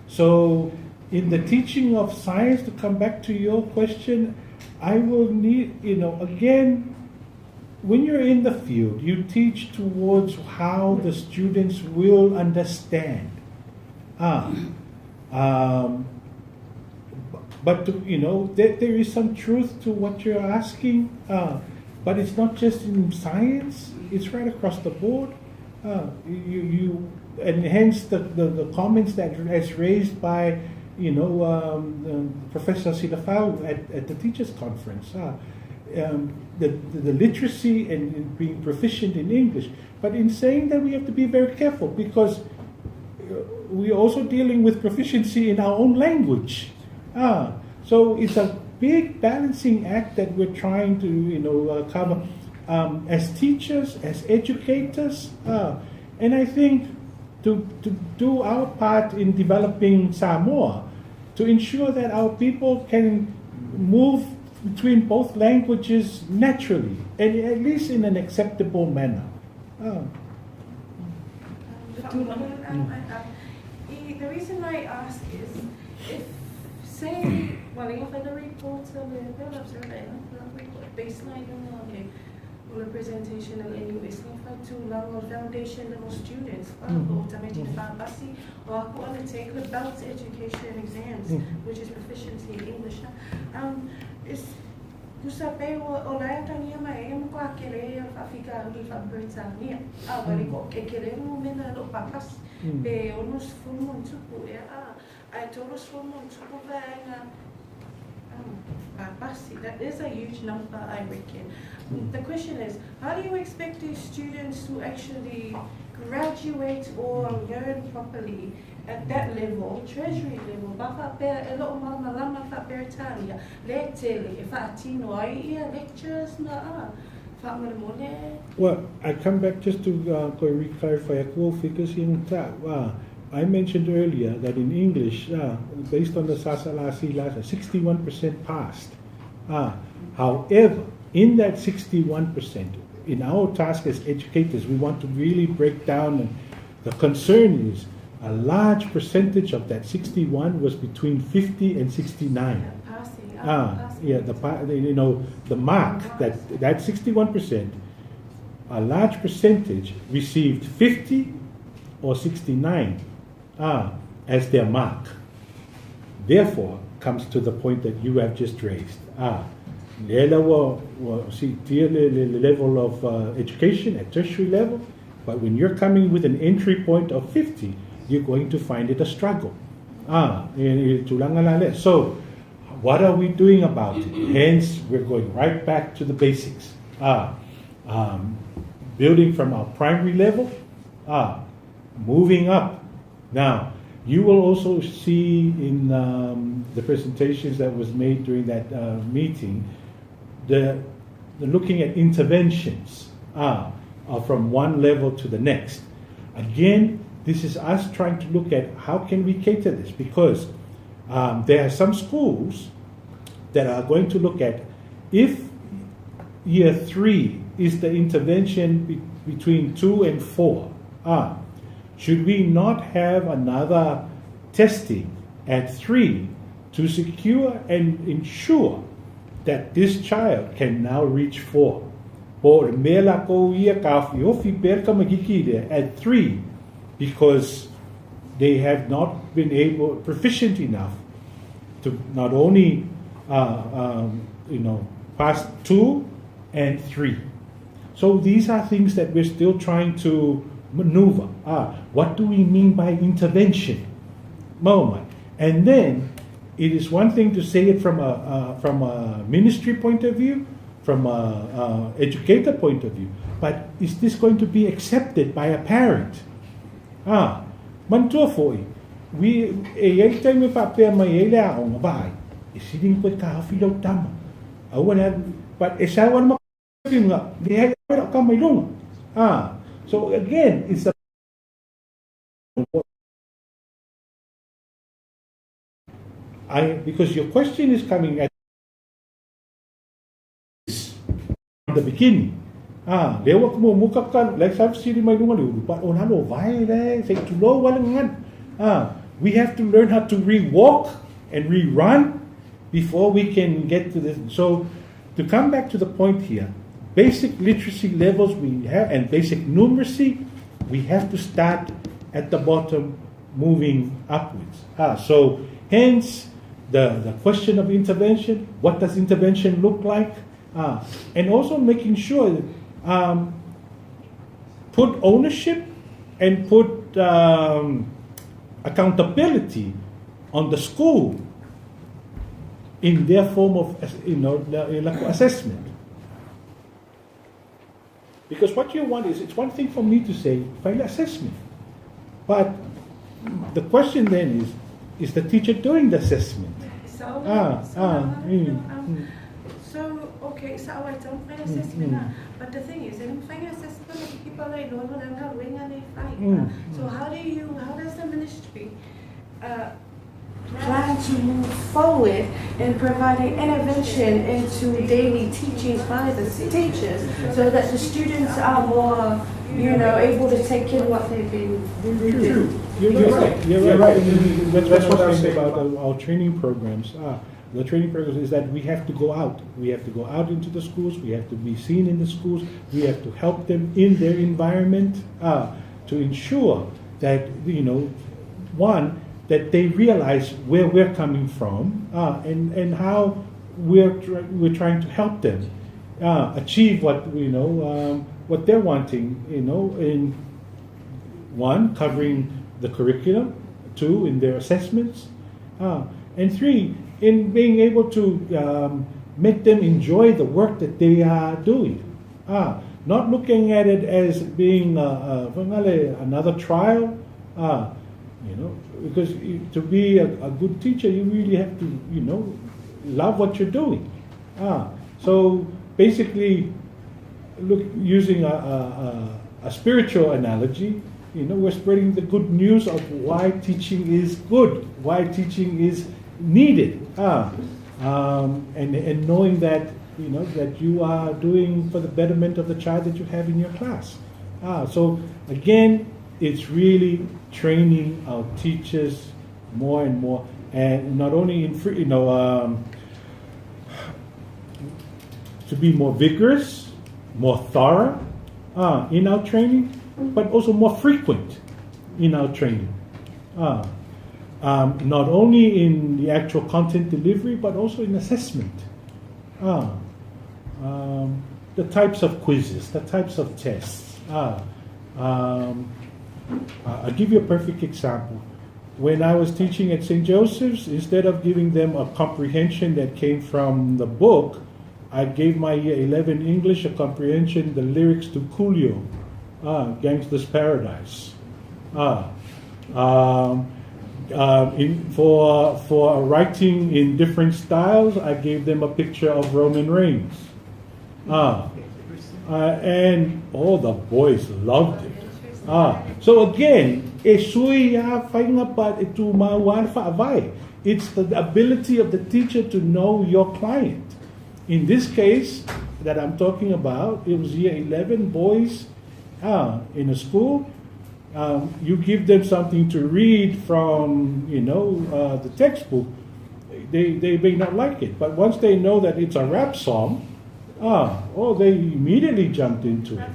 So in the teaching of science, to come back to your question, I will need, again, when you're in the field, you teach towards how the students will understand. But there is some truth to what you're asking. But it's not just in science; it's right across the board. And hence the comments that as raised by Professor Silafau at the teachers' conference. The literacy and being proficient in English. But in saying that, we have to be very careful because we're also dealing with proficiency in our own language. So it's a big balancing act that we're trying to cover as teachers, as educators. And I think to do our part in developing Samoa, to ensure that our people can move between both languages naturally, and at least in an acceptable manner. The reason I ask is if, say, well, if the report the survey, baseline o le presentation a le NUS ni fa tulaga o foundation level students o tamaiti fa'apasi o aku undertake the BELT education exams, which is proficiency in English, is tusa pe o la atagia mai e mo kele e fa'afikauli fa'aperetania a ua le ko kekele mo mena lo papasi pe 60 ma ona tupu ea a ae 30 ma ona tupu vaega papasi. That is a huge number, I reckon. The question is, how do you expect these students to actually graduate or learn properly at that level, tertiary level, ba fa'apea e lo'o malamalama fa'aperetania le tele e fa'atino ai ia lectures na a fa'amolemole? Well, I come back just to go re-clarify a couple figures in that. I mentioned earlier that in English, based on the SASLC last, 61% passed. However, in that 61%, in our task as educators, we want to really break down, and the concern is A large percentage of that 61 was between 50 and 69. Passing. Ah, yeah, you know, the mark, that 61%, a large percentage received 50 or 69 as their mark. Therefore, comes to the point that you have just raised. Level of education at tertiary level, but when you're coming with an entry point of 50, you're going to find it a struggle. So, what are we doing about it? Hence, we're going right back to the basics. Building from our primary level, moving up. Now, you will also see in the presentations that was made during that meeting, the looking at interventions from one level to the next. Again, this is us trying to look at how can we cater this, because there are some schools that are going to look at if year 3 is the intervention between 2 and 4, should we not have another testing at 3 to secure and ensure that this child can now reach 4? At 3, because they have not been able, proficient enough to not only pass 2 and 3. So these are things that we're still trying to maneuver. What do we mean by intervention? Moment. And then it is one thing to say it from a ministry point of view, from a educator point of view, but is this going to be accepted by a parent? Mantua foi. We e ei taimi whapea mai e lea o ngā vai. E siring koe ka hawhi lau tama. But e sa wana ma le hei awera ka mai lunga. So again, it's a because your question is coming at the beginning. Lewa kumo muka ka like sa siri mai lunga le but o lalo vai le say to low wala ngan. We have to learn how to re-walk and rerun before we can get to this. So to come back to the point here, basic literacy levels we have and basic numeracy, we have to start at the bottom moving upwards. So hence the question of intervention, what does intervention look like? And also making sure put ownership and put accountability on the school in their form of assessment. Because what you want is, it's one thing for me to say, final assessment. But the question then is the teacher doing the assessment? So, okay, so I don't find assessment. But the thing is, I don't find assessment people like So how does the ministry plan to move forward in providing intervention into daily teachings by the teachers so that the students are more, able to take in what they've been doing? You're right. You're right. That's what I say about our training programs. The training programs is that we have to go out. We have to go out into the schools. We have to be seen in the schools. We have to help them in their environment to ensure that, one, that they realize where we're coming from and how we're trying to help them achieve what, what they're wanting, in one, covering the curriculum, 2, in their assessments, and 3, in being able to make them enjoy the work that they are doing. Not looking at it as being another trial, because to be a good teacher, you really have to, love what you're doing. So basically, using a spiritual analogy, we're spreading the good news of why teaching is good, why teaching is needed, and knowing that that you are doing for the betterment of the child that you have in your class. So again, it's really training our teachers more and more, and not only in free, you know, to be more vigorous, more thorough in our training, but also more frequent in our training. Not only in the actual content delivery, but also in assessment. The types of quizzes, the types of tests. I'll give you a perfect example. When I was teaching at St. Joseph's, instead of giving them a comprehension that came from the book, I gave my year 11 English a comprehension, the lyrics to Coolio, Gangsta's Paradise. For writing in different styles, I gave them a picture of Roman Reigns. And all the boys loved it. So again, it's the ability of the teacher to know your client. In this case that I'm talking about, it was year 11 boys in a school. You give them something to read from, you know, the textbook, they may not like it. But once they know that it's a rap song, they immediately jumped into it.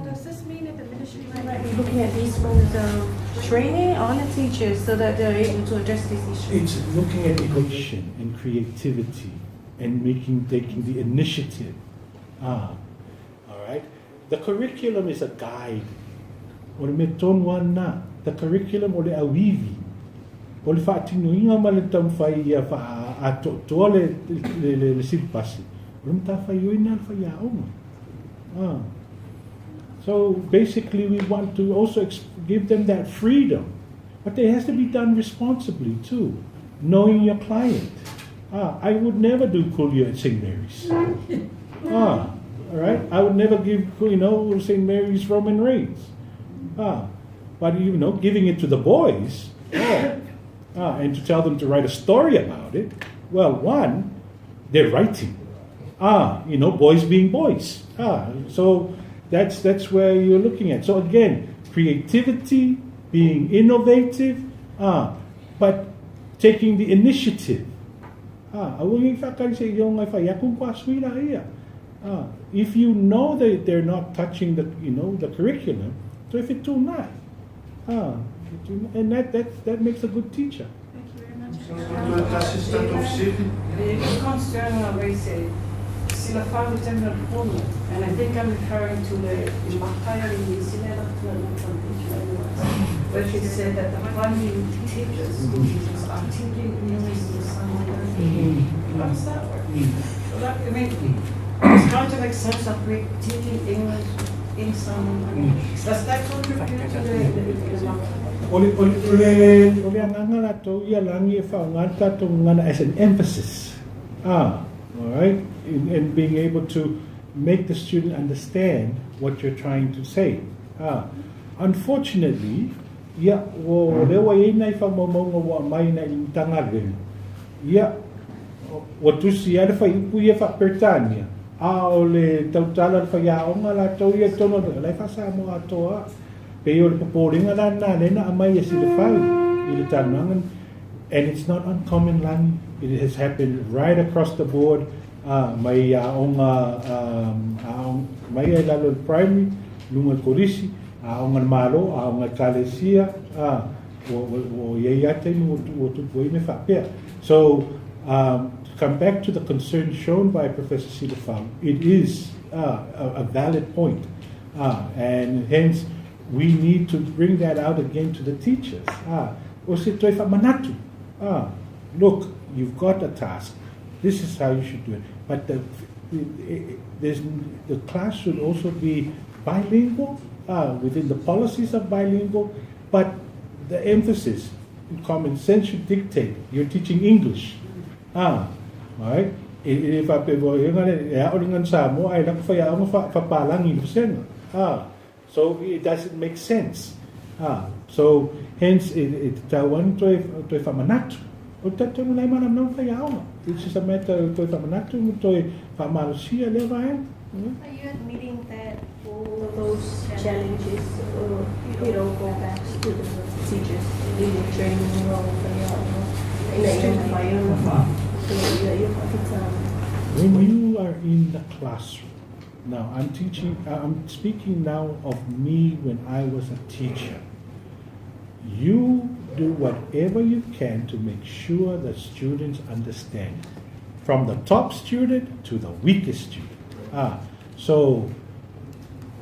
Does this mean that the ministry might be looking at these forms of training on the teachers so that they're able to address these issues? It's looking at innovation and creativity and taking the initiative. All right. The curriculum is a guide. O le metonu ana, the curriculum o le awivi. O le whaatinuinga ma le tamwhai ia wha atoa le silpasi. O le mtawhai oina le whai aonga. So basically we want to also give them that freedom. But it has to be done responsibly too. Knowing your client. I would never do Coolio at St. Mary's. All right? I would never give, you know, St. Mary's Roman Reigns. But you know, giving it to the boys, and to tell them to write a story about it, well, one, they're writing. You know, boys being boys. So that's where you're looking at. So again, creativity, being innovative, but taking the initiative. If you know that they're not touching the, you know, the curriculum, so if it's too nice, and that makes a good teacher. Thank you very much. The concern I raised and I think I'm referring to the where she said that the funding teachers, school teachers, are teaching English to someone. How does that work? So that, I mean, it's trying to make sense of teaching English in some language. Does that contribute to the Ole anganga la to ia langi e whaungata tō ngana as an emphasis. All right, in being able to make the student understand what you're trying to say. Unfortunately, ia o lewa e nei whamamonga wa mai na i tangare. Ia o tusi ale whai upu ia whapertania. A o le tautala le whai aonga la tau ia tono lai whasa mo atoa. Pe o le poporinga la nā lena a mai e si le whau i le tanuangan. And it's not uncommon, Lani. It has happened right across the board. Mai aonga, mai e lalo primary, lunga korisi, aonga malo, aonga kalesia, o iei ate o tupu me whapea. So, to come back to the concern shown by Professor Silafau, it is a valid point. And hence, we need to bring that out again to the teachers. O se toi whamanatu. Look, you've got a task. This is how you should do it. But the class should also be bilingual, within the policies of bilingual, but the emphasis, common sense should dictate. You're teaching English. All right? So it doesn't make sense. So hence it toi whamanatu. O tatou na mana no faiaoga. It's just a matter o toe faamanatu ma toe faamalosia lea vaega. Are you admitting that all of those challenges, go back to the teachers in the training role for When you are in the classroom, now I'm teaching, I'm speaking now of me when I was a teacher. You do whatever you can to make sure the students understand, from the top student to the weakest student. So,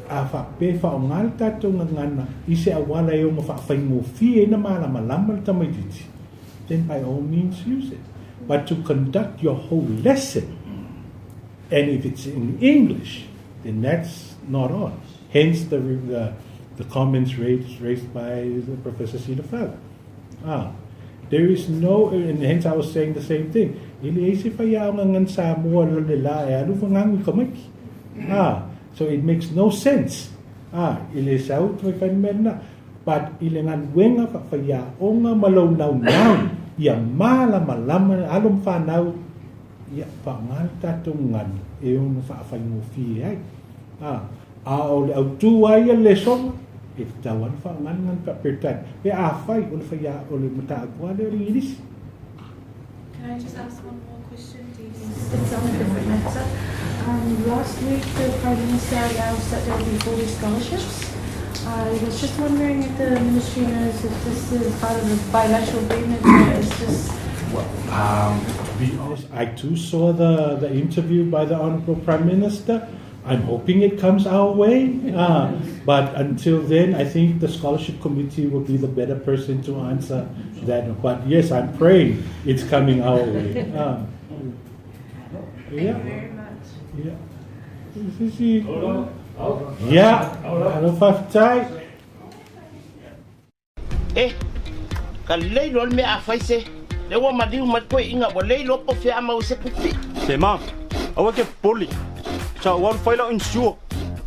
a whape whaonga le tātou ngangana i se awala e o ma whaawhaingofie na malama lama le tamaititi, then by all means use it. But to conduct your whole lesson, and if it's in English, then that's not on. Hence the comments raised by the Professor Sitafala. There is no, and hence I was saying the same thing. So it makes no sense. But ile ngan wenga whaiaonga malau nau nau ia mala malama alom whanau ia whangal tātou ngan e ono whaawhaingofie ai. A o le au tū ai a le songa e te tau ana whangan ngan papertan. Pe a whai o le whaia o le mata akua le o le Ingilisi. Can I just ask one more question? It's on a different matter. Last week the Prime Minister announced that there will be 40 scholarships. I was just wondering if the ministry knows if this is part of the bilateral agreement or it's just... Well, to be honest, I too saw the interview by the Honourable Prime Minister. I'm hoping it comes our way. But until then, I think the scholarship committee will be the better person to answer that. But yes, I'm praying it's coming our way. Thank you very much. Yeah. Yeah. Alo fafitai. Ka lei lo me a faise. Le wa maliu mai koe inga wa lei lo po fea mau se kupi. Se ma, awa ke poli. Sa wa fai la insure.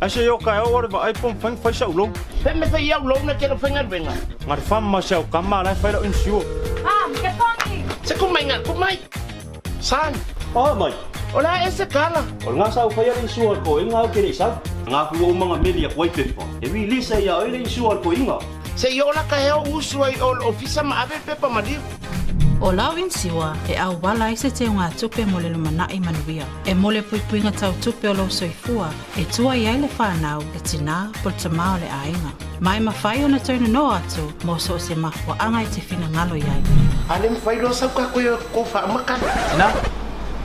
Ase yo ka o va ai pom fang fai sa ulo. Fe me fai au lo na ke fai ngalwenga. Ngar fam ma sa ka ma la fai la insure. Ah, ke tongi. Se ku mai ngal ku mai. San. Oh mai. Ola ese kala. O ngā sa fai la insure ko inga o ke le sa. Ngā ku o manga meli a koe pepa. E wi lisa ia o le insure ko inga. Se yo la ka heo usu ai o ofisa ma ave pepa maliu. O lau insiwa e au wala i se te unga tupe mo le lumana'i manuia. E mole puipuinga tau tupe o lau soifua e tua i ai le whanau e tina po te tamā o le āinga. Mai mawhai o na tauna noa atu mo so o se mahua anga i te whina ngalo iai. Ale mwhai loa sau ka koe ko whaamakana. Na,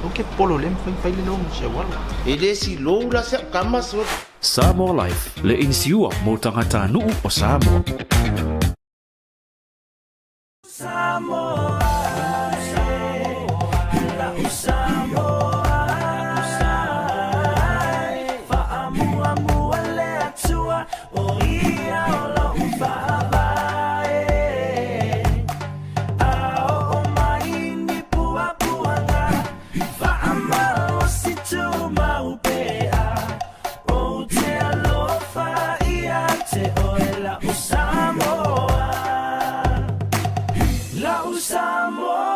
o ke polo le mwhai whai le longo se wala. E le si lou la se kama so. Samoa Life, le insiua mo tangata nuu o Samoa. Samoa. Samoa, fa'amuamua le atua o ia o lou fa'avae. A oo mai ni puapuaga, fa'amalosi tumau pea. Ou te alofa ia te oe la'u Samoa, la'u Samoa.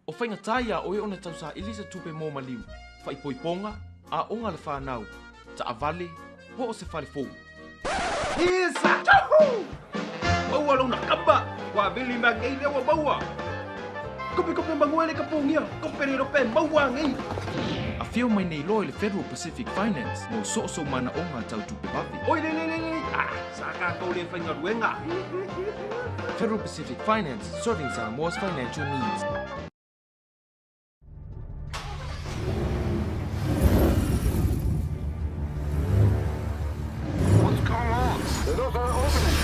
O whainga taia o e ona tausa ilisa tupe mō maliu, whaipoiponga, a onga le whanau, ta avale, po o se whare fōu. Isa! Chahu! Maua lona kamba! Wa vili ma ngei lewa maua! Kope kope manguele ka pongia! Kope re rope maua ngei! A whio mai nei loa i le Federal Pacific Finance mo so so mana onga tau tupe wawe. Oi le le le le! Ah, sa ka tau le whainga ruenga! Federal Pacific Finance, serving Samoa's financial needs. The doors are opening.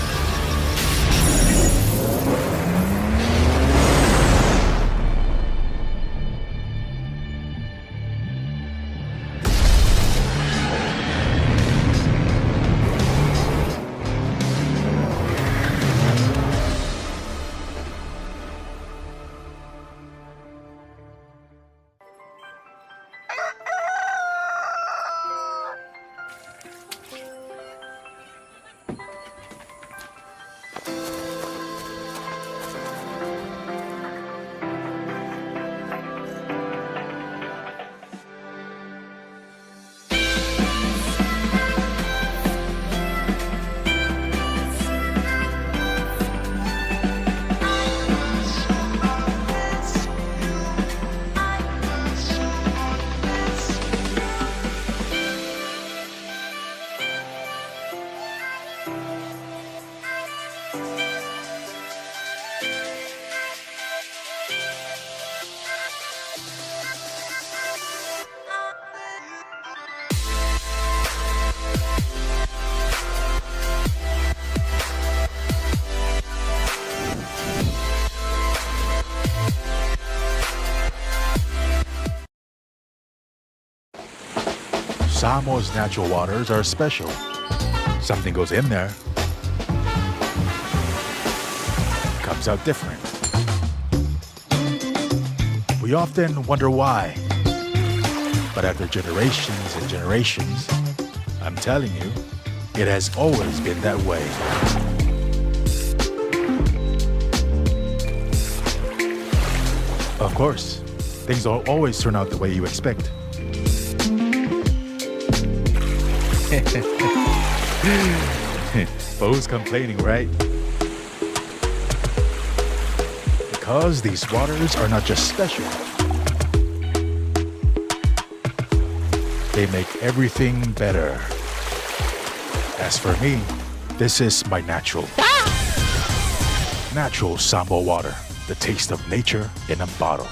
Samoa's natural waters are special. Something goes in there, comes out different. We often wonder why. But after generations and generations, I'm telling you, it has always been that way. Of course, things don't always turn out the way you expect. But who's complaining, right? Because these waters are not just special, they make everything better. As for me, this is my natural. Natural Samoa water, the taste of nature in a bottle.